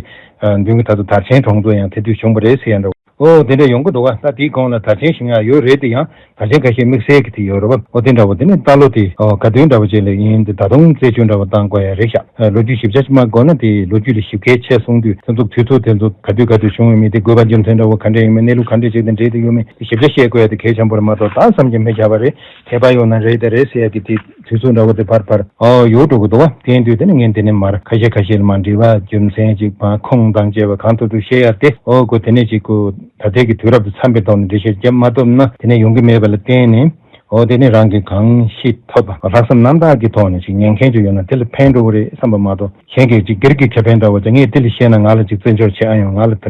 མདུན་གྱི་ད་ཚོ་དར་ཆེན་གྲོང་ཚོ་ཡང་དེ་དུས་བྱུང་བ་རེད་ཟེར་ཡག་འདྲ་བོ། འོ་དེ་འདྲ་ཡོང་གི་འདུག་བ། ད་དེའི་གོང་ལ་དར་ཆེན་ཞིག་ཡང་ཡོད་རེད། དེ་ཡང་དར་ཆེན་ཁ་ཤས་དམིགས་བསལ་གྱི་དེ་ཡོད་རེད་བ། འོ་དེ་འདྲ་བོ་དེ་ནས་ལྟ་ལོ་དེ་ཨོ་ག་དུས་འདྲ་བོ་ཅིག་ལ་ཡིན། དེ་ད་དུང་རྩད་གཅོད་འདྲ་བོ་བཏང་དགོས་ཡ་རེད་ཤག་ལོ་རྒྱུས་ཞིབ་ཆ་ཅིག་མ་གོ་ན་དེ་ལོ་རྒྱུས་ལ་ཞིབ་ཁའི་ཆེད་གསུང་དུས་དེ་ཚོ་དུས་ཚོད་དེ་ཚོ་ག་དུས་ག་དུས་བྱུང་ཡོད་མེད། དེ་དགོས་པ་རྒྱུ་མཚན་འདྲ་བོ་ག་འདྲས་ཡོད་མེད། གནས་ལུགས་ག་འདྲས་ཅིག་དང་འབྲེལ་དུ་ཡོད་མེད། དེ་ཞིབ་ཆ་བཤད་དགོས་ཡ་དེ་གལ་ཆེན་པོ་རེད་མ་གཏོགས་ད་བསམ་གྱིས་མི་ཁྱབ་པ་རེད། མཁས་པ་ཡོང་ན་རེད་དེ་རེད་ཟེར་ཡ་གི་དེ་དུས་ཚོད་འདྲ་བོ་དེ་ཕར་ཕར་ཨོ་ཡོད་འགྲོ་གི་འདུག་བ། དེ་ཡིན་དུས་དེ་ནི་ངས་འདི་ནས་མར་ཁ་ཤས་ཁ་ཤས་ལ་མར་འབྲེལ་བ་རྒྱུ་མཚན་ཅིག་མར་ཁུངས་དང་བཅས་པ་གང་ཐུབ་ཐུབ་བཤད་ཡ་དེ། ཨོ་ཁོ་དེ་ནས་ཅིག་ཁོ་ད་ལྟའི་གི་དུས་རབས་དེ་འཚམ་པའི་ཐོག་ནས་འགྲེལ་བཤད་བརྒྱབ་མ་ཐུབ་ན་དེ་ནས་ཡོང་གི་མེད་པ་ལ་བརྟེན་ནས། ཨོ་དེ་ནས་རང་གིས་གང་ཤེས་ཐུབ་པ་ལྷག་བསམ་རྣམ་དག་གི་ཐོག་ནས་ཅིག་ཉན་མཁན་ཅིག་ཡོད་ན་དེ་ལ་ཕན་འགྲོ་གི་རེད་བསམ་པ་མ་གཏོགས། གཞན་གྱིས་ཅིག་སྒེར་གྱི་ཁེ་ཕན་འདྲ་བོ་དེ་ངས་དེ་ལ་བཤད་ན་ང་ལ་ཅིག་བཙན་བྱོལ་བྱེད་ཨ་ཡོང་། ང་ལ་ད་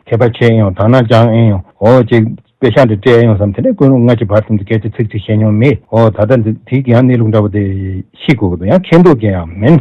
ཁྱད་པར་ཆེ་ཨ་ཡོང་། དག་སྣང་སྦྱང་ཨ་ཡོང་། ཨོ་ཅིག་དཔེ་ཤག་འདི་སྤྲད་ཡོང་བསམ་དེ་འདྲའི་ཀུན་སློང་སྔ་ཕྱི་བར་གསུམ་དུ་སྐད་ཆ་ཚིག་གཅིག་བཤད་མྱོང་མེད། ཨོ་ད་ལྟ་འདི་དེའི་ཡང་གནས་ལུགས་འདྲ་བོ་དེ་ཤེས་དགོས་ཀྱི་འདུག་ཡང་མཁྱེན་མདོག་རྒྱག་ཡག་མིན།